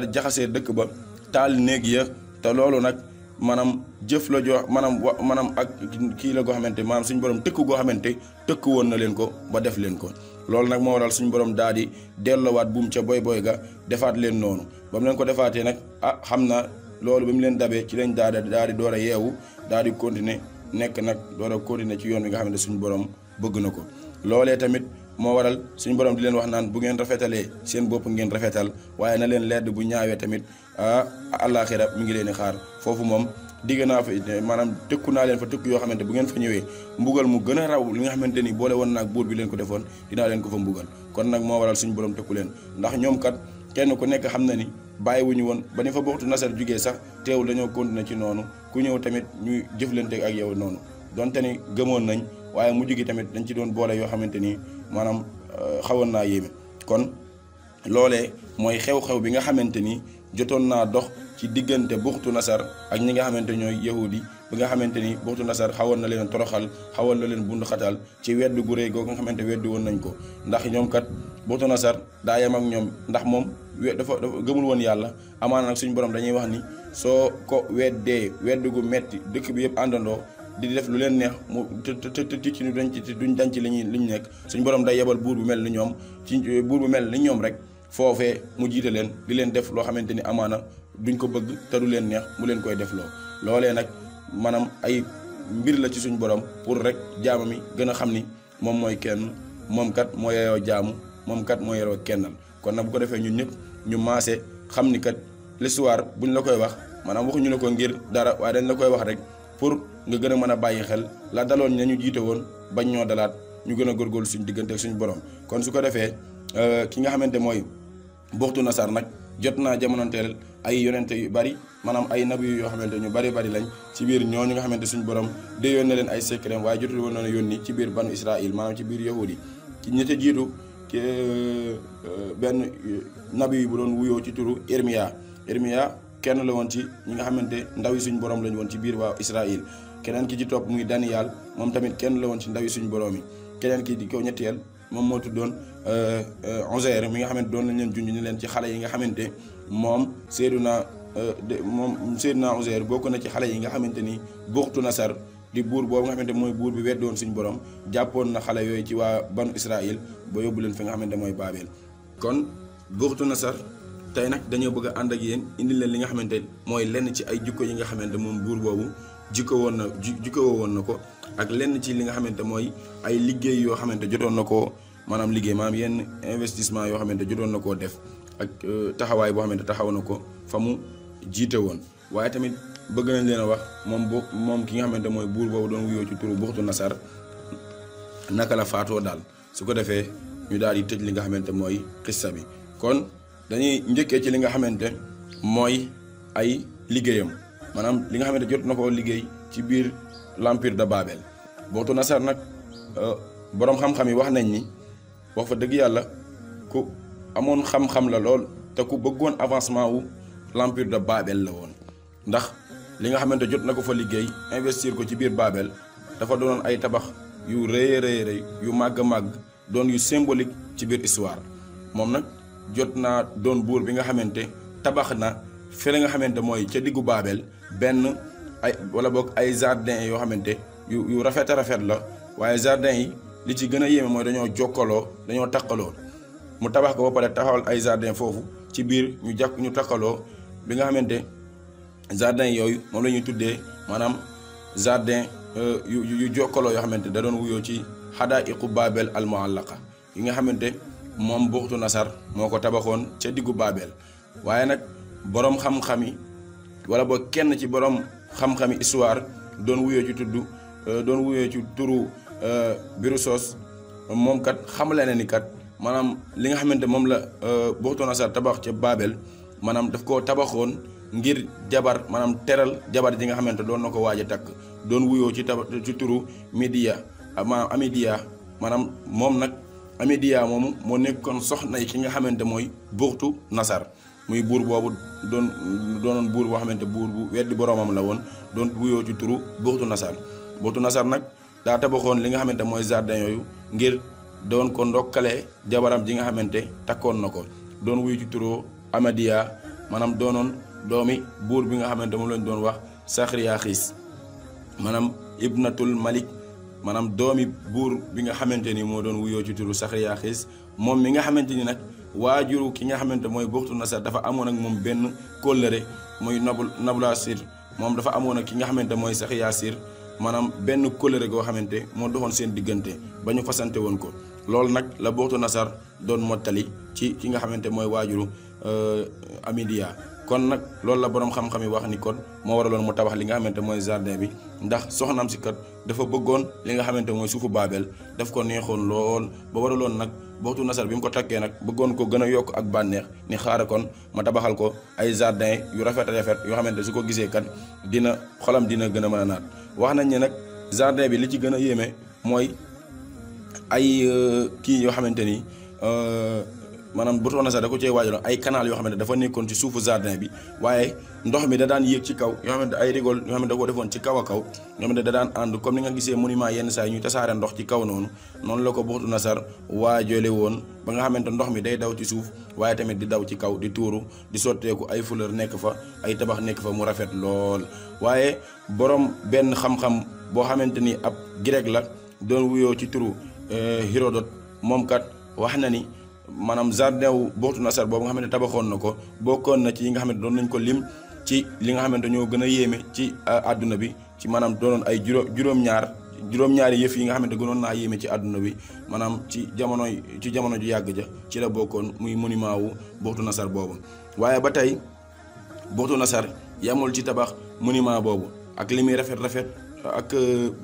di jaxasee dëkk ba taal néeg ya te loolu nag maanaam jëf la joo maanaam ak kii la goo xamante maanaam suñu borom tëkk goo xamante tëkk woon na leen ko ba def leen ko. loolu nag moo waral suñu borom daal di delloowaat buum ca boy ga defaat leen noonu ba mu leen ko defaatee nag xam na loolu ba mu leen dabee ci lañ daal di door a yeewu daal di continuer nekk nag door a continuer ci yoon wi nga xamante suñu borom bëgg na ko. loolee tamit moo waral suñu borom di leen wax naan bu ngeen rafetalee seen bopp ngeen rafetal waaye na leen ledd bu ñaawee tamit àllaaxira mi ngi leen di xaar foofu moom digg naa fa maanaam tëkku naa leen fa tëkku yoo xamante bu ngeen fa ñëwee mbugal mu gën a raw li nga xamante ni boole woon naag buur bi leen ko defoon dinaa leen ko fa mbugal. kon nag moo waral suñu borom tëkku leen ndax ñoom kat kenn ku nekk xam na ni bàyyiwuñu woon ba ni fa Buxtu Nasar jugee sax teewul dañoo continuer ci noonu ku ñëw tamit ñuy jëflante ak yow noonu donte ni gëmoon nañ waaye mujj gi tamit dañ ci doon boole yoo xamante ni maanaam xawoon naa yéeme. kon loolee mooy xew-xew bi nga xamante ni jotoon naa dox ci diggante Buxtu Nasar ak ñi nga xamante ñooy yahudi bi nga xamante ni Buxtu Nasar xawoon na leen toroxal xawoon na leen bund xatal ci weddu gu réy googu nga xamante weddu woon nañ ko ndax ñoom kat Buxtu Nasar daa yem ak ñoom ndax moom dafa gëmul woon yàlla. amaana nag suñu borom dañuy wax ni soo ko weddee weddu gu metti dëkk bi yëpp àndandoo di def lu leen neex mu te ci duñ dañ ci li ñu nekk suñu borom day yebal buur bu mel ni ñoom ci buur bu mel ni ñoom rek foofee mu jiite leen di leen def loo xamante ni amaana duñ ko bëgg te du leen neex mu leen koy def loolee nag maanaam ay mbir la ci suñu borom pour rek jaama mi gën a xam ni moom mooy kenn moom kat moo yeyoo jaamu moom kat moo yeroo kennal. kon nag bu ko defee ñun ñëpp ñu maase xam ni kat l'histoire buñ la koy wax maanaam waxuñu la ko ngir dara waaye dañ la koy wax rek pour nga gën a mën a bàyyi xel la daloon ña ñu jiite woon bañ ñoo dalaat ñu gën a góorgóorlu suñu diggante ak suñu borom. kon su ko defee ki nga xamante mooy Buxtu Nasar nag jot naa jamonoonteel ay yonente yu bari maanaam ay nabi yoo xamante ñu bari lañ ci biir ñooñu nga xamante suñu borom déyoon na leen ay secret waaye jotul woon na yónni ci biir banu Israël maanaam ci biir yahudi ci ñi ca jiitu benn nabi bu doon wuyoo ci turu Irmiya kenn la woon ci ñi nga xamante ndaw yi suñu borom lañ woon ci biir waa Israël. keneen ki ci topp muy Daniyal moom tamit kenn la woon ci ndaw yi suñu borom yi. keneen ki di ko ñetteel moom moo tuddoon Uzair mi nga xamante doon nañ leen junj ni leen ci xale yi nga xamante moom Seydina Uzair bokk na ci xale yi nga xamante ni Buxtu Nasar di buur boobu nga xamante mooy buur bi weddoon suñu borom jàppoon na xale yooyu ci waa banu Israël ba yóbbu leen fi nga xamante mooy Baabel. kon Buxtu Nasar tey nag dañoo bëgg a ànd ak yéen indi leen li nga xamante mooy lenn ci ay jikko yi nga xamante moom buur boobu jikko woon na ko ak lenn ci li nga xamante mooy ay liggéey yoo xamante jotoon na koo maanaam liggéey maanaam yenn investissement yoo xamante jotoon na koo def ak taxawaay boo xamante taxaw na ko fa mu jiite woon. waaye tamit bëgg nañ leen a wax moom ki nga xamante mooy buur boobu doon wuyoo ci turu Buxtu Nasar naka la faatoo daal su ko defee ñu daal di tëj li nga xamante mooy xissa bi. kon dañuy njëkkee ci li nga xamante mooy ay liggéeyam maanaam li nga xamante jot na koo liggéey ci biir l'empire de Babel. Buxtu Nasar nag boroom xam-xam yi wax nañ ni wax fa dëgg yàlla ku amoon xam-xam la lool te ku bëggoon avancement wu l'empire de Babel la woon ndax li nga xamante jot na ko fa liggéey investir ko ci biir Babel dafa doonoon ay tabax yu rëy yu màgg doon yu symbolique ci biir histoire. moom nag jot naa doon buur bi nga xamante tabax na fi la nga xamante mooy ca diggu Babel benn ay wala boog ay jardin yoo xamante yu rafet la waaye jardin yi li ci gën a yéeme mooy dañoo takkaloo mu tabax ko ba pare taxawal ay jardin foofu ci biir ñu takkaloo bi nga xamante jardin yooyu moom la ñuy tuddee maanaam jardin yu jokkaloo yoo xamante da doon wuyoo ci xadaa'iqu Babel al muallaqa yi nga xamante moom Buxtu Nasar moo ko tabaxoon ca diggu Babel. waaye nag boroom xam-xam yi wala boo kenn ci boroom xam-xami histoire doon wuyoo ci turu Birusos moom kat xamle na ni kat maanaam li nga xamante moom la Buxtu Nasar tabax ca Babel maanaam daf koo tabaxoon ngir jabar maanaam teral jabar ji nga xamante doon na ko waaj a takk doon wuyoo ci turu Midiya maanaam Amidiya maanaam moom nag Amidiya moomu moo nekkoon soxna yi ki nga xamante mooy Buxtu Nasar muy buur boobu doonoon buur boo xamante buur bu weddi boroomam la woon doon wuyoo ci turu Buxtu Nasar. Buxtu Nasar nag daa tabaxoon li nga xamante mooy jardin yooyu ngir doon ko ndokkalee jabaram ji nga xamante takkoon na ko doon wuyu ci turu Amadiya maanaam doonoon doomi buur bi nga xamante moom lañ doon wax Saxriyaxis maanaam ibnatul malik maanaam doomi buur bi nga xamante ni moo doon wuyoo ci turu Saxriyaxis moom mi nga xamante ni nag waajuru ki nga xamante mooy Buxtu Nasar dafa amoon ak moom benn kóllëre muy Nabulasir moom dafa amoon ak ki nga xamante mooy Saxriyasir maanaam benn kóllëre goo xamante moo doxoon seen diggante ba ñu fasante woon ko loolu nag la Buxtu Nasar doon mottali ci ki nga xamante mooy waajuru Amidiya kon nag loolu la boroom xam-xam yi wax ni kon moo waraloon mu tabax li nga xamante mooy jardin bi ndax soxnaam si kat dafa bëggoon li nga xamante mooy suufu Babel daf ko neexoon lool ba waraloon nag Buxtu Nasar bi mu ko takkee nag bëggoon ko gën a yokk ak bànneex ni xaaral kon ma tabaxal ko ay jardin yu rafet yoo xamante su ko gisee kat dina xolam dina gën a mën a naat wax nañ ne nag jardin bi li ci gën a yéeme mooy ay kii yoo xamante ni maanaam Buxtu Nasar da ko cee waajaloon ay canal yoo xamante dafa nekkoon ci suufu jardin bi waaye ndox mi da daan yéeg ci kaw yoo xamante ay rigole yoo xamante da ko defoon ci kaw a kaw yoo xamante da daan ànd comme ni nga gisee monument yenn saa yi ñuy tasaare ndox ci kaw noonu la ko Buxtu Nasar waajale woon ba nga xamante ndox mi day daw ci suuf waaye tamit di daw ci kaw di tuuru di sotteeku ay fleur nekk fa ay tabax nekk fa mu rafet lool. waaye borom benn xam-xam boo xamante ni ab grec la doon wuyoo ci turu Hérodote moom kat wax na ni maanaam jardin wu Buxtu Nasar boobu nga xamante tabaxoon na ko bokkoon na ci yi nga xamante doon nañ ko lim ci li nga xamante ñoo gën a yéeme ci àdduna bi ci maanaam doonoon ay juróom-ñaari yëf yi nga xamante gënoon naa yéeme ci àdduna bi maanaam ci jamono ju yàgg ja ci la bokkoon muy monument wu Buxtu Nasar boobu. waaye ba tey Buxtu Nasar yamul ci tabax monument boobu ak li muy rafet ak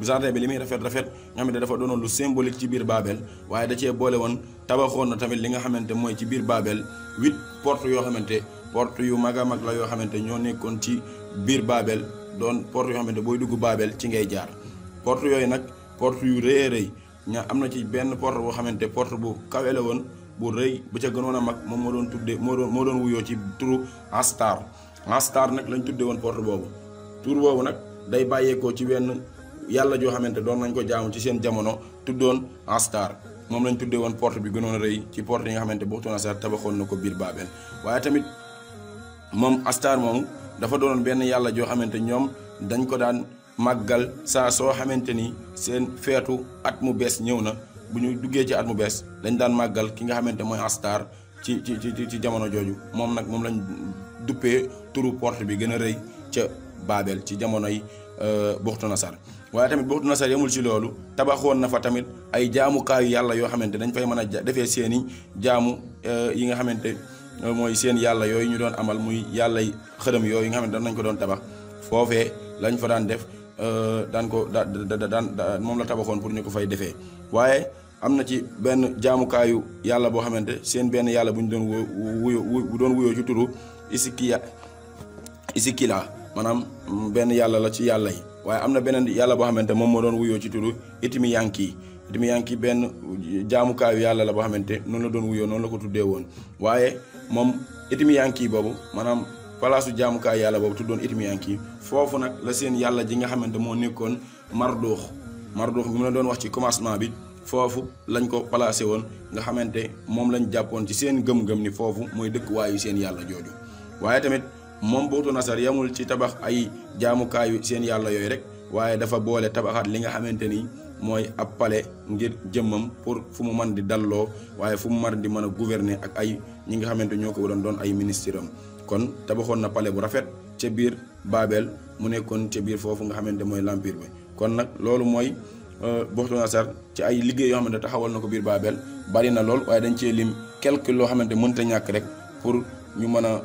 jardin bi li muy rafet nga xamante dafa doonoon lu symbolique ci biir Babel waaye da cee boole woon tabaxoon na tamit li nga xamante mooy ci biir Babel 8 porte yoo xamante porte yu mag a mag la yoo xamante ñoo nekkoon ci biir Babel doon porte yoo xamante booy dugg Babel ci ngay jaar porte yooyu nag porte yu rëy a rëy am na ci benn porte boo xamante porte bu kawe la woon bu rëy bu ca gënoon a mag moom moo doon wuyoo ci turu Astar nag lañ tuddee woon porte boobu tur boobu nag day bàyyeekoo ci wenn yàlla joo xamante doon nañ ko jaamu ci seen jamono tuddoon Astar moom lañ tuddee woon porte bi gënoon a rëy ci porte yi nga xamante Buxtu Nasar tabaxoon na ko biir Babel. waaye tamit moom Astar moomu dafa doonoon benn yàlla joo xamante ñoom dañ ko daan màggal saa soo xamante ni seen feetu at mu bees ñëw na bu ñu duggee ci at mu bees dañ daan màggal ki nga xamante mooy Astar ci jamono jooju moom nag moom lañ duppee turu porte bi gën a rëy ca Babel ci jamonoy Buxtu Nasar. waaye tamit Buxtu Nasar yemul ci loolu tabaxoon na fa tamit ay jaamukaayu yàlla yoo xamante dañ fay mën a defee seeni jaamu yi nga xamante mooy seen yàlla yooyu ñu doon amal muy yàlla xërëm yooyu nga xamante nañ ko doon tabax foofee lañ fa daan def moom la tabaxoon pour ñu ko fay defee. waaye am na ci benn jaamukaayu yàlla boo xamante seen benn yàlla bu ñu doon wuyoo ci turu Isikila maanaam benn yàlla la ci yàlla yi. waaye am na beneen yàlla boo xamante moom moo doon wuyoo ci turu Itimiyanki benn jaamukaayu yàlla la boo xamante noonu la doon wuyoo noonu la ko tuddee woon. waaye moom Itimiyanki boobu maanaam palaasu jaamukaayu yàlla boobu tuddoon Itimiyanki foofu nag la seen yàlla ji nga xamante moo nekkoon Mardux bi mu la doon wax ci commencement bi foofu lañ ko placé woon nga xamante moom lañ jàppoon ci seen gëm-gëm ni foofu mooy dëkkuwaayu seen yàlla jooju. waaye tamit moom Buxtu Nasar yamul ci tabax ay jaamukaayu seen yàlla yooyu rek waaye dafa boole tabaxaat li nga xamante ni mooy ab palais ngir jëmmam pour fu mu mën di dalloo waaye fu mu mën di mën a gouverner ak ay ñi nga xamante ñoo ko doon ay ministre am kon tabaxoon na palais bu rafet ca biir Babel mu nekkoon ca biir foofu nga xamante mooy l'empire bi. kon nag loolu mooy Buxtu-Nasar ci ay liggéey yoo xamante taxawal na ko biir Babel bari na lool, waaye dañ cee lim quelque loo xamante mënta ñàkk rek pour ñu mën a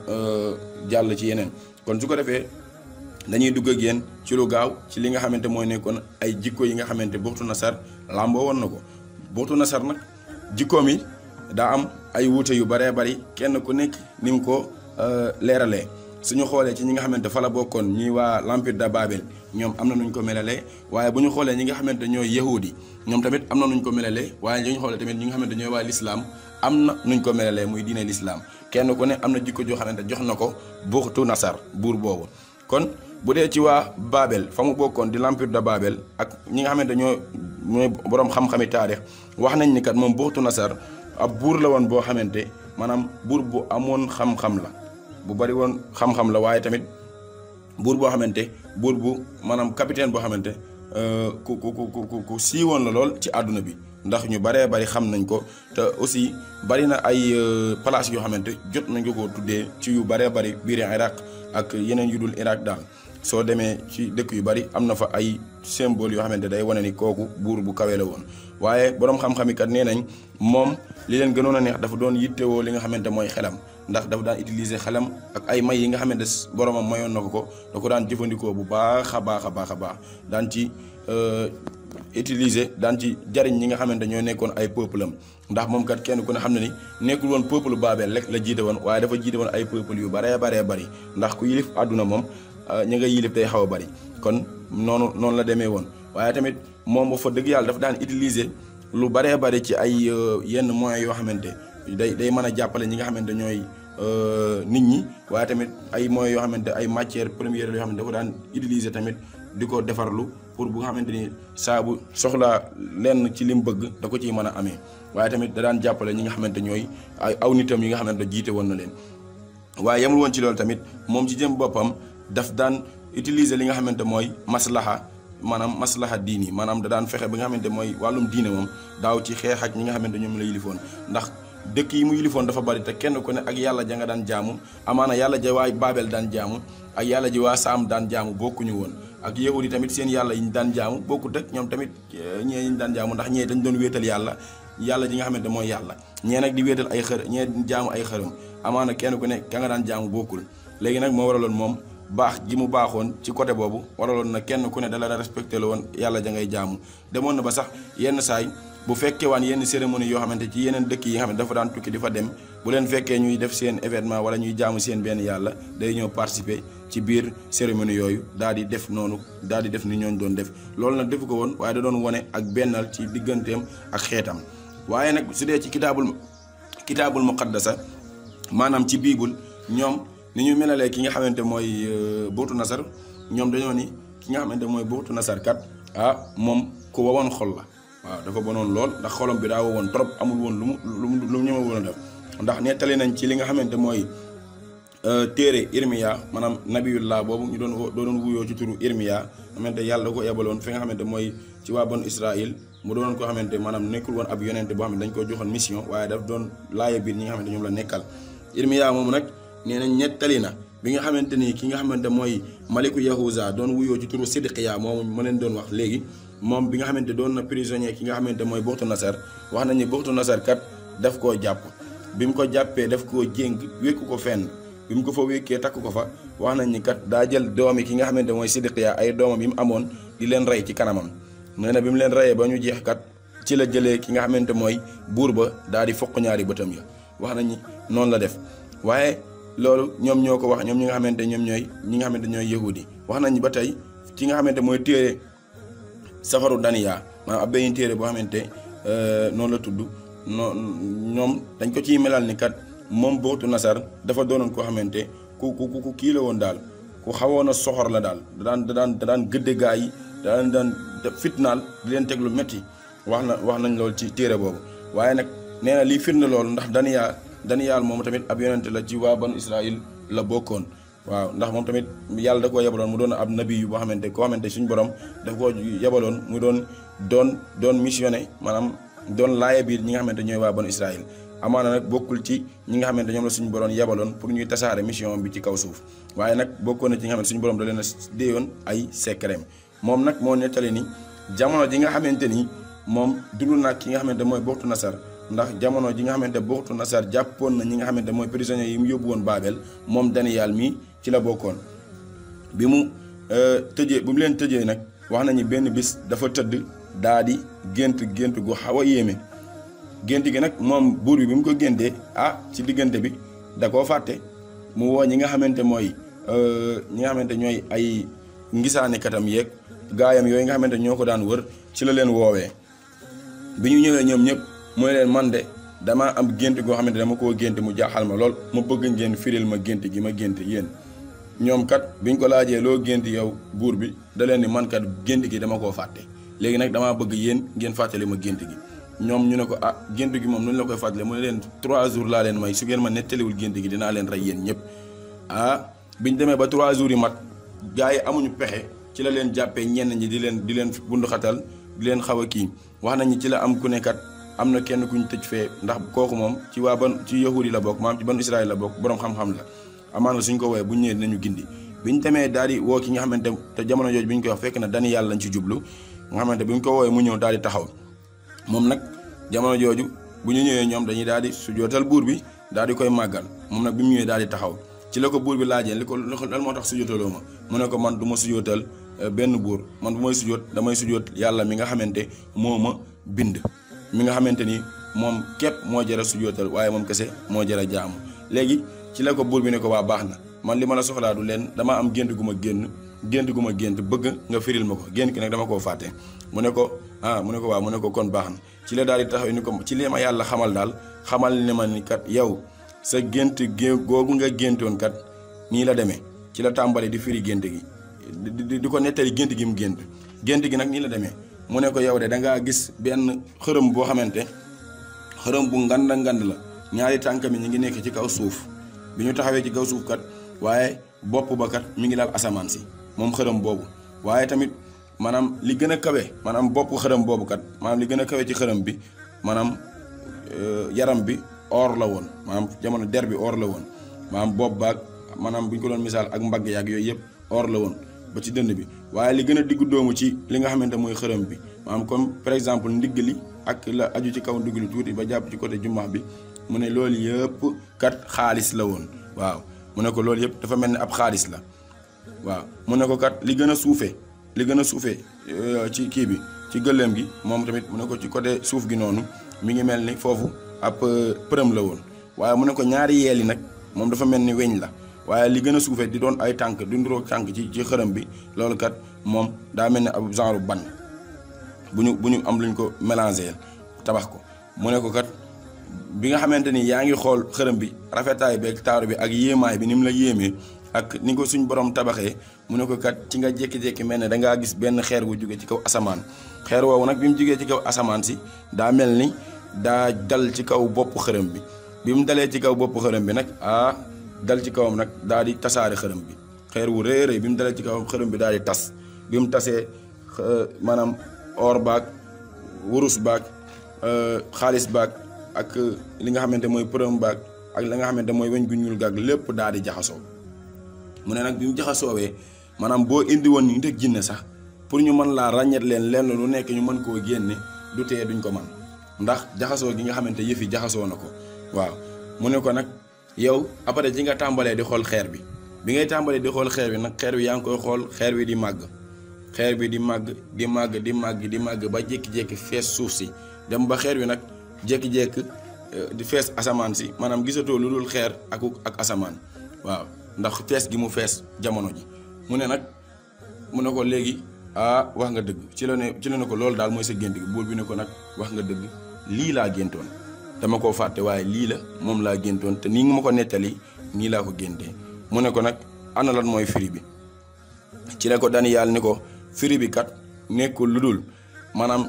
jàll ci yeneen. kon su ko defee dañuy dugg ak yéen ci lu gaaw ci li nga xamante mooy nekkoon ay jikko yi nga xamante Buxtu-Nasar làmboo woon na ko. Buxtu-Nasar nag jikkoom yi daa am ay wuute yu baree bari, kenn ku nekk ni mu ko leeralee. suñu xoolee ci ñi nga xamante fa la bokkoon ñi waa l'empire de Babel ñoom am na nuñ ko melalee, waaye bu ñu xoolee ñi nga xamante ñooy yahudi ñoom tamit am na nuñ ko melalee, waaye bu ñu xoolee tamit ñi nga xamante ñooy waa l'islam am na nuñ ko melalee muy diine l'islam. kenn ku ne am na jikko joo xamante jox na ko Buxtu-Nasar buur boobu. kon bu dee ci waa Babel fa mu bokkoon di l'empire de Babel ak ñi nga xamante ñooy borom xam-xami taarix wax nañ ni kat moom Buxtu-Nasar ab buur la woon boo xamante maanaam buur bu amoon xam-xam la, bu bari woon xam-xam la, waaye tamit buur boo xamante buur bu maanaam capitaine boo xamante ku siiwoon la lool ci àdduna bi, ndax ñu baree bari xam nañ ko. te aussi bari na ay place yoo xamante jot nañ ko tuddee ci yu baree bari biir Irak ak yeneen yu dul Irak daal. soo demee ci dëkk yu bari am na fa ay symbole yoo xamante day wane ni kooku buur bu kawe la woon. waaye boroom xam-xam yi kat nee nañ moom li leen gënoon a neex dafa doon yittewoo li nga xamante mooy xelam, ndax dafa daan utiliser xelam ak ay may yi nga xamante boromam mayoon na ko da ko daan jëfandikoo bu baax a baax a baax a baax, daan ci utiliser daan ci jariñ ñi nga xamante ñoo nekkoon ay peuple am. ndax moom kat kenn ku ne xam ne ni nekkul woon peuple Babel rek la jiite woon, waaye dafa jiite woon ay peuple yu baree bari, ndax ku yilif àdduna moom ñi nga yilif day xaw a bari. kon noonu la demee woon. waaye tamit moom ba fa dëgg yàlla dafa daan utiliser lu baree bari ci ay yenn moyens yoo xamante day mën a jàppale ñi nga xamante ñooy nit ñi, waaye tamit ay moyens yoo xamante ay matières premières yoo xamante dafa daan utiliser tamit di ko defarlu pour bu nga xamante ni saa bu soxlaa lenn ci lim bëgg da ko ciy mën a amee. waaye tamit da daan jàppale ñi nga xamante ñooy ay aw nitam yi nga xamante jiite woon na leen. waaye yemul woon ci loolu tamit moom ci jëm boppam daf daan utiliser li nga xamante mooy maslaha diini, maanaam da daan fexe ba nga xamante mooy wàllum diine moom daaw ci xeex ak ñi nga xamante ñoom la yilifoon. ndax dëkk yi mu yilifoon dafa bari te kenn ku ne ak yàlla ja nga daan jaamu, amaana yàlla ja waa Babel daan jaamu ak yàlla ji waa Saam daan jaamu bokkuñu woon. ak yahudi tamit seen yàlla yi ñu daan jaamu bokkut ak ñoom tamit ñee yi ñu daan jaamu, ndax ñee dañ doon wéetal yàlla ji nga xamante mooy yàlla, ñee nag di wéetal ay xër, ñee jaamu ay xërëm, amaana kenn ku ne ka nga daan jaamu bokkul. léegi nag moo waraloon moom baax gi mu baaxoon ci côté boobu waraloon na kenn ku ne dala respecté la woon yàlla ja ngay jaamu. demoon na ba sax yenn saay bu fekkee waan yenn cérémonie yoo xamante ci yeneen dëkk yi nga xam ne dafa daan tukki di fa dem, bu leen fekkee ñuy def seen événement wala ñuy jaamu seen benn yàlla, day ñëw participer ci biir cérémonie yooyu daal di def noonu, daal di def ni ñooñ doon def. loolu nag defu ko woon, waaye da doon wone ak bennal ci digganteem ak xeetam. waaye nag su dee ci kitaabul muqaddasa maanaam ci biibul, ñoom ni ñu melalee ki nga xamante mooy Buxtu-Nasar, ñoom dañoo ni ki nga xamante mooy Buxtu-Nasar kat moom ku wowoon xol la. waaw dafa bonoon lool, ndax xolam bi daa wowoon trop, amul woon lu mu ñëma woon a def. ndax nettali nañ ci li nga xamante mooy téere Irmiya, maanaam nabiyullah boobu ñu doon wuyoo ci turu Irmiya, xamante yàlla da ko yebaloon fi nga xamante mooy ci waa banu Israël, mu doonoon koo xamante maanaam nekkul woon ab yonente boo xam ne dañ ko joxoon mission, waaye daf doon laaya biir ñi nga xamante ñoom la nekkal. Irmiya moomu nag nee nañ nettali na bi nga xamante ni ki nga xamante mooy maliku Yahuza doon wuyoo ci turu Sidqiya moomu ma leen doon wax léegi, moom bi nga xamante doon na prisonnier ki nga xamante mooy Buxtu-Nasar, wax nañ ni Buxtu-Nasar kat daf koo jàpp. bi mu ko jàppee daf koo jéng wékku ko fenn, bi mu ko fa wékkee takk ko fa, wax nañ ni kat daa jël doomi ki nga xamante mooy Sidqiya ay doomam yi mu amoon di leen rey ci kanamam. nee na bi mu leen reyee ba ñu jeex kat ci la jëlee ki nga xamante mooy buur ba daal di foq ñaari bëtam ya. wax nañ ni noonu la def. waaye loolu ñoom ñoo ko wax, ñoom ñi nga xamante ñi nga xamante ñooy yahudi. wax nañ ba tey ci nga xamante mooy téere safaru daniya, maanaam ab benn téere boo xamante noonu la tudd, ñoom dañ ko ciy melal ni kat moom Buxtu-Nasar dafa doonoon koo xamante ku kii la woon daal, ku xawoon a soxor la daal, da daan gëdde gaa yi, daan fitnaal di leen teg lu métti. wax nañ loolu ci téere boobu. waaye nag nee na lii firnde loolu ndax Daniyaal moom tamit ab yonente la ci waa banu Israël la bokkoon. waaw ndax moom tamit yàlla da koo yebaloon mu doon ab nabi yu boo xamante koo xamante suñu borom daf koo yebaloon mu doon missionné, maanaam doon laaya biir ñi nga xamante ñooy waa banu Israël. amaana nag bokkul ci ñi nga xamante ñoom la suñu borom yebaloon pour ñuy tasaare mission bi ci kaw suuf waaye nag bokkoon na ci nga xamante suñu borom da leen a déeyoon ay secret moom nag moo nettali ni jamono ji nga xamante ni moom dund nag ki nga xamante mooy Buxtu Nasar ndax jamono ji nga xamante Buxtu Nasar jàppoon na ñi nga xamante mooy prisonniers yi mu yóbbu woon Baabel moom Daniel mi ci la bokkoon bi mu leen tëjee nag wax nañu benn bis dafa tëdd daa di gént gu xaw a yéeme gént gi nag moom buur bi mu ko géntee ci diggante bi da koo fàtte mu woo ñi nga xamante mooy ñi nga xamante ñooy ay ngisaane katam yeeg gaayam yooyu nga xamante ñoo ko daan wër ci la leen woowee bi ñu ñëwee ñoom ñëpp mooy leen man de damaa am gént goo xamante dama koo gént mu jaaxal ma lool ma bëgg ngeen firil ma gént gi ma gént yéen ñoom kat biñ ko laajee loo gént yow buur bi da leen ni man kat gént gi dama koo fàtte léegi nag damaa bëgg yéen ngeen fàttali ma gént gi ñoom ñu ne ko gént gi moom nuñu la koy fàttali mu ne leen 3 jours laa leen may su ngeen ma nettaliwul gént gi dinaa leen rey yéen ñëpp biñ demee ba 3 jours yi mat gars yi amuñu pexe ci la leen jàppee ñenn ñi di leen bunduxatal di leen xaw a kii wax nañu ci la am ku nekkat am na kenn ku ñu tëj fee ndax kooku moom ci yahudi la bokk maam ci ban Israël la bokk boroom xam-xam la amaana suñ ko woowee bu ñu ñëwee dinañu gindi biñ demee daal di woo ki nga xamante te jamono jooju bi ñu koy wax fekk na Daniel lañ ci jublu nga xamante bi ñu ko woowee mu ñëw daal di taxaw moom nag jamono jooju bu ñu ñëwee ñoom dañuy daal di sujootal buur bi daal di koy màggal moom nag bi mu ñëwee daal di taxaw ci la ko buur bi laajee lan moo tax sujootaloo ma mu ne ko man du ma sujootal benn buur man bu may sujoot damay sujoot yàlla mi nga xamante moo ma bind mi nga xamante ni moom képp moo jëra sujootal waaye moom kese moo jëra jaamu léegi ci la ko buur bi ne ko waa baax na man li ma la soxlaa du leen damaa am gént gu ma gént bëgg nga firil ma ko gént ki nag dama koo fàtte mu ne ko waaw mu ne ko kon baax na ci la daal di taxaw ni ko ci li ma yàlla xamal daal xamal ne ma ni kat yow sa gént googu nga géntoon kat nii la demee ci la tàmbali di firi gént gi di ko nettali gént gi mu gént gi nag nii la demee mu ne ko yow de dangaa gis benn xërëm boo xamante xërëm bu ngand la ñaari tànk mi ñu ngi nekk ci kaw suuf bi ñu taxawee ci kaw suuf kat waaye bopp ba kat mi ngi laal asamaan si moom xërëm boobu waaye tamit maanaam li gën a kawe maanaam bopp xërëm boobu kat maanaam li gën a kawe ci xërëm bi maanaam yaram bi or la woon maanaam jamono der bi or la woon maanaam bopp baag maanaam bu ñu ko doon misaal ak mbagg yaag yooyu yëpp or la woon ba ci dënd bi waaye li gën a diggu doomu ci li nga xamante mooy xërëm bi maanaam comme par exemple ndigg li ak la aju ci kaw ndigg li tuuti ba jàpp ci côté jumaa bi mu ne loolu yëpp kat xaalis la woon waaw mu ne ko loolu yëpp dafa mel ni ab xaalis la waaw mu ne ko kat li gën a suufee ci kii bi ci gëléem gi moom tamit mu ne ko ci côté suuf gi noonu mi ngi mel ni foofu ab përëm la woon waaye mu ne ko ñaari yeel yi nag moom dafa mel ni weñ la waaye li gën a suufee di doon ay tànk di nduróo tànk ci xërëm bi loolu kat moom daa mel ni ab genre ban bu ñu am luñ ko mélangé tabax ko mu ne ko kat bi nga xamante ni yaa ngi xool xërëm bi rafetaay beeg taaru bi ak yéemaay bi ni mu la yéemee ak ni ko suñ borom tabaxee mu ne ko kat ci nga jékki-jékki mel ne dangaa gis benn xeer bu jóge ci kaw asamaan xeer woowu nag bi mu jógee ci kaw asamaan si daa mel ni daa dal ci kaw bopp xërëm bi mu dalee ci kaw bopp xërëm bi nag dal ci kawam nag daal di tasaare xërëm bi xeer wu rëy rëy bi mu dalee ci kawam xërëm bi daal di tas bi mu tasee maanaam or baag wurus baag xaalis baag ak li nga xamante mooy përëm baag ak la nga xamante mooy weñ gu ñuul gaag lépp daal di jaxasoo mu ne nag bi mu jaxasoowee maanaam boo indi woon nit ak jinne sax pour ñu mën laa ràññet leen lenn lu nekk ñu mën koo génne du tee duñ ko man ndax jaxasoo gi nga xamante yëf yi jaxasoo na ko waaw mu ne ko nag yow après ci nga tàmbalee di xool xeer bi ngay tàmbalee di xool xeer bi nag xeer bi yaa ngi koy xool xeer bi di màgg xeer bi di màgg ba jékki-jékki fees suuf si dem ba xeer bi nag jékki-jékki di fees asamaan si maanaam gisatoo lu dul xeer ak asamaan waaw ndax fees gi mu fees jamono ji mu ne nag mu ne ko léegi wax nga dëgg ci la ne ko loolu daal mooy sa gént gi buur bi ne ko nag wax nga dëgg lii laa géntoon dama koo fàtte waaye lii la moom laa géntoon te nii nga ma ko nettali nii laa ko géntee mu ne ko nag ana lan mooy firi bi ci la ko Daniel ni ko firi bi kat nekkul lu dul maanaam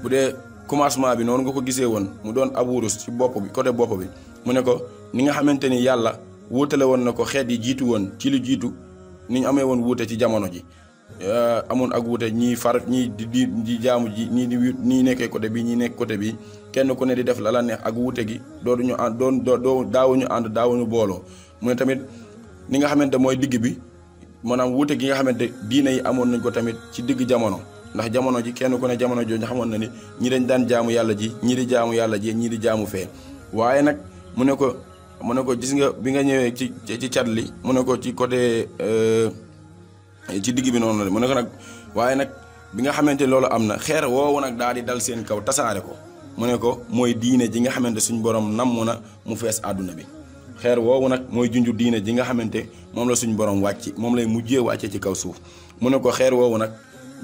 bu dee commencement bi noonu nga ko gisee woon mu doon ab wurus ci bopp bi côté bopp bi mu ne ko ni nga xamante ni yàlla wuutale woon na ko xeet yi jiitu woon ci lu jiitu ni ñu amee woon wuute ci jamono ji amoon ak wuute ñii far ñii di jaamu ji ñii nekkee côté bi ñii nekk côté bi kenn ku ne di def la la neex ak wuute gi dooduñu ànd daawuñu ànd daawuñu booloo mu ne tamit ni nga xamante mooy digg bi maanaam wuute gi nga xamante diine yi amoon nañ ko tamit ci digg jamono ndax jamono ji kenn ku ne jamono jooju xamoon na ni ñi dañ daan jaamu yàlla ji ñii di jaamu yàlla ji ñii di jaamu fee waaye nag mu ne ko gis nga bi nga ñëwee ci cat li mu ne ko ci côté ci digg bi noonu la mu ne ko nag waaye nag bi nga xamante loolu am na xeer woowu nag daal di dal seen kaw tasaare ko mu ne ko mooy diine ji nga xamante suñ borom namm na mu fees àdduna bi xeer woowu nag mooy junju diine ji nga xamante moom la suñ borom wàcc moom lay mujjee wàcce ci kaw suuf mu ne ko xeer woowu nag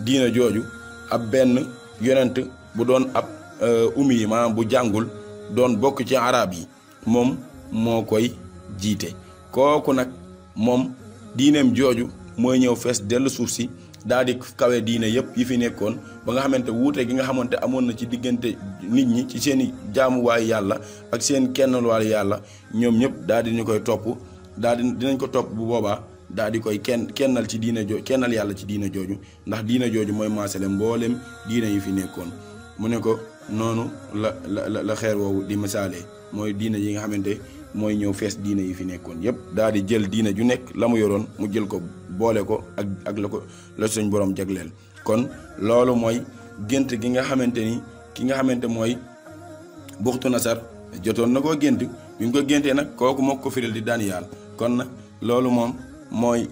diine jooju ab benn yonent bu doon ab ummi yi maanaam bu jàngul doon bokk ci arab yi moom moo koy jiite kooku nag moom diineem jooju mooy ñëw fees dellu suuf si daal di kawe diine yëpp yi fi nekkoon ba nga xamante wuute gi nga xamante amoon na ci diggante nit ñi ci seen i jaamuwaayu yàlla ak seen kennalwaayu yàlla ñoom ñëpp daal di ñu koy topp daal di dinañ ko topp bu boobaa daal di koy kennal ci diine jooju kennal yàlla ci diine jooju ndax diine jooju mooy maasale mboolem diine yi fi nekkoon mu ne ko noonu la xeer woowu di misaalee mooy diine yi nga xamante mooy ñëw fees diine yi fi nekkoon yëpp daal di jël diine ju nekk la mu yoroon mu jël ko boole ko ak la suñ borom jagleel kon loolu mooy gént gi nga xamante ni ki nga xamante mooy Buxtu Nasar jotoon na koo gént bi mu ko géntee nag kooku moo ko firil di Daniel kon nag loolu moom mooy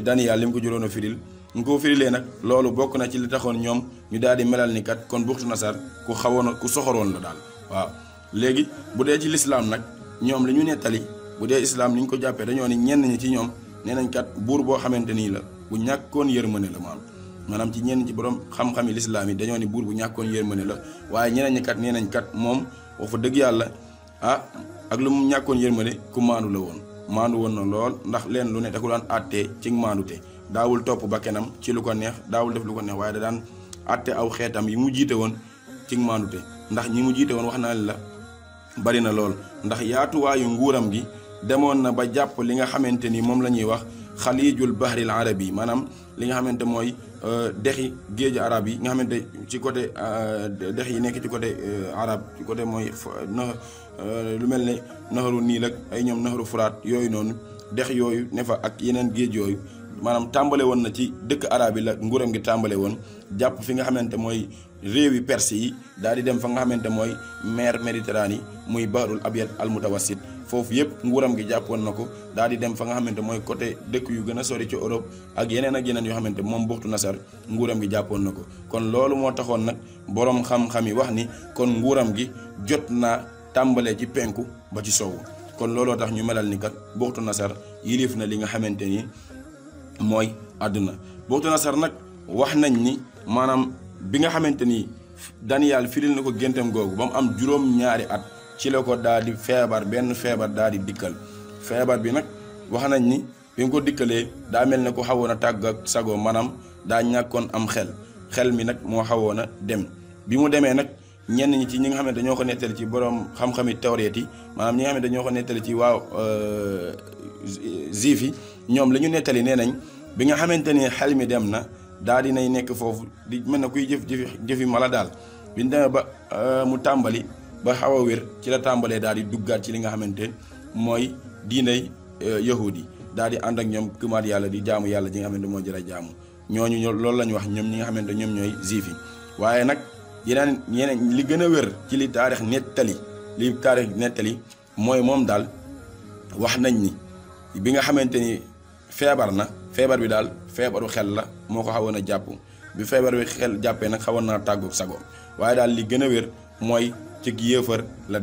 Daniel li mu ko juróon a firil ñu ko firilee nag loolu bokk na ci li taxoon ñoom ñu daal di melal ni kat kon Buxtu Nasar ku soxoroon la daal waaw léegi bu dee ci lislaam nag ñoom li ñu nettali bu dee islaam li ñu ko jàppee dañoo ni ñenn ñi ci ñoom nee nañ kat buur boo xamante nii la bu ñàkkoon yërmande la maanaam ci ñenn ci borom xam-xami lislaam yi dañoo ni buur bu ñàkkoon yërmande la waaye ñeneen ñi kat nee nañ kat moom wax fa dëgg yàlla ak lu mu ñàkkoon yërmande ku maandu la woon maandu woon na lool ndax leen lu ne da ko daan àttee ci maandute daawul topp bakkenam ci lu ko neex daawul def lu ko neex waaye da daan àtte aw xeetam yi mu jiite woon ci maandute ndax ñi mu jiite woon wax naa la bari na lool ndax yaatuwaayu nguuram gi demoon na ba jàpp li nga xamante ni moom la ñuy wax xaliijul bahril arabi maanaam li nga xamante mooy dexi géeju arab yi nga xamante ci côté dex yi nekk ci côté arab ci côté mooy lu mel ne naxaru Niil ak ay ñoom naxaru Furaat yooyu noonu dex yooyu ne fa ak yeneen géej yooyu maanaam tàmbale woon na ci dëkk arab yi la nguuram gi tàmbale woon jàpp fi nga xamante mooy réewi perse yi daal di dem fa nga xamante mooy mer Méditerranée muy bahrul abyad al mutawassit foofu yëpp nguuram gi jàppoon na ko daal di dem fa nga xamante mooy côté dëkk yu gën a sori ci Europe ak yeneen yoo xamante moom Buxtu Nasar nguuram gi jàppoon na ko kon loolu moo taxoon nag boroom xam-xam yi wax ni kon nguuram gi jot naa tàmbalee ci penku ba ci sowu kon looloo tax ñu melal ni kat Buxtu Nasar yilif na li nga xamante ni mooy àdduna Buxtu Nasar nag wax nañ ni maanaam bi nga xamante ni Daniel firil na ko géntam googu ba mu am juróom-ñaari at ci la ko daal di feebar benn feebar daal di dikkal feebar bi nag wax nañ ni bi nga ko dikkalee daa mel ne ko xawoon a tàgg ak sago maanaam daa ñàkkoon am xel mi nag moo xawoon a dem bi mu demee nag ñenn ñi ci ñi nga xam ne dañoo ko nettali ci borom xam-xami tawreet yi maanaam ñi nga xam ne dañoo ko nettali ci waaw juif yi ñoom la ñu nettali nee nañ bi nga xamante ni xel mi dem na daal di nay nekk foofu di mel na kuy jëfi mala daal bi ñu demee ba mu tàmbali ba xaw a wér ci la tàmbalee daal di duggaat ci li nga xamante mooy diinay yahudi daal di ànd ak ñoom gëmaat yàlla di jaamu yàlla ji nga xamante moo jëra jaamu ñooñu loolu la ñu wax ñoom ñi nga xamante ñoom ñooy juif yi waaye nag yeneen li gën a wér ci li taarix nettali mooy moom daal wax nañ ni bi nga xamante ni feebar bi daal feebaru xel la moo ko xawoon a jàpp bi feebar bi xel jàppee nag xawoon naa tàggu sago waaye daal li gën a wér mooy ci yéefar la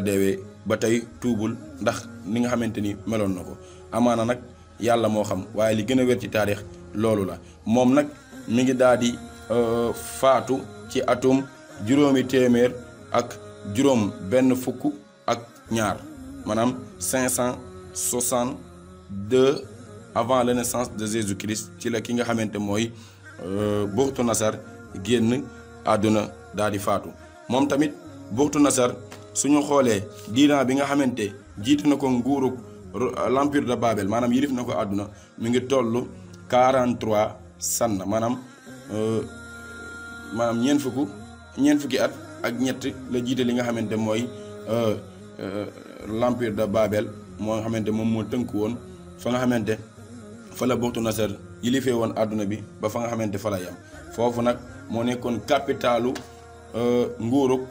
deewee ba tey tuubul ndax ni nga xamante ni meloon na ko amaana nag yàlla moo xam waaye li gën a wér ci taarix loolu la moom nag mi ngi daal di faatu ci atum 562 maanaam 562 avant la naissance de Jésus-Christ ci la ki nga xamante mooy Buxtu Nasar génn àdduna daal di faatu moom tamit Buxtu Nasar suñu xoolee diiran bi nga xamante jiite na ko nguurug l'empire de Babel maanaam yilif na ko àdduna mi ngi toll 43 sanna maanaam ñeent fukki at ak ñett la jiite li nga xamante mooy l'empire de Babel moo nga xamante moom moo tënk woon fa nga xamante fa la Buxtu Nasar yilifee woon àdduna bi ba fa nga xamante fa la yam foofu nag moo nekkoon capitalu nguurug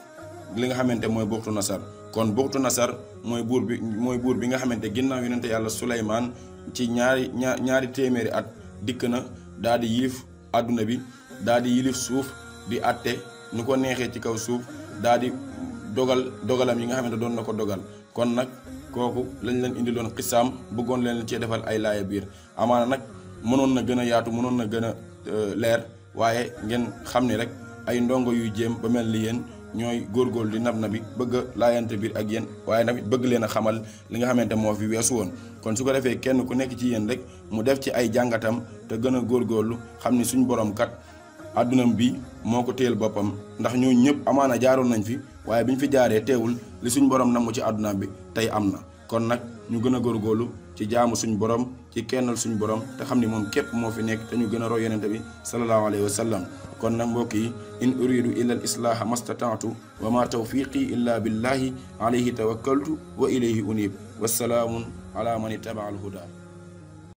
li nga xamante mooy Buxtu Nasar kon Buxtu Nasar mooy buur bi nga xamante ginnaaw yonente yàlla Suleymaan ci ñaari téeméeri at dikk na daal di yilif àdduna bi daal di yilif suuf di àtte nu ko neexee ci kaw suuf daal di dogalam yi nga xamante doon na ko dogal kon nag kooku lañ leen indiloon xisaam bëggoon leen cee defal ay laaya biir amaana nag mënoon na gën a yaatu mënoon na gën a leer waaye ngeen xam ni rek ay ndongo yuy jéem ba mel ni yéen ñooy góorgóorlu di na bi bëgg a laayante biir ak yéen waaye tamit bëgg leen a xamal li nga xamante moo fi weesu woon kon su ko defee kenn ku nekk ci yéen rek mu def ci ay jàngatam te gën a góorgóorlu xam ni suñ borom kat àddunam bi moo ko téyel boppam ndax ñoo ñëpp amaana jaaroon nañ fi waaye bi ñu fi jaaree teewul li suñ borom namu ci àddunaam bi tey am na kon nag ñu gën a góorgóorlu ci jaamu suñ borom ci kennal suñ borom te xam ni moom képp moo fi nekk te ñu gën a roy yonente bi sallallahu alayhi wa sallam kon nag mbokk yi in uridu illa al islaaha mastataatu wa ma tawfiqi illa billahi alayhi tawakkaltu wa ilayhi unib wassalaamun ala man ittaba al huda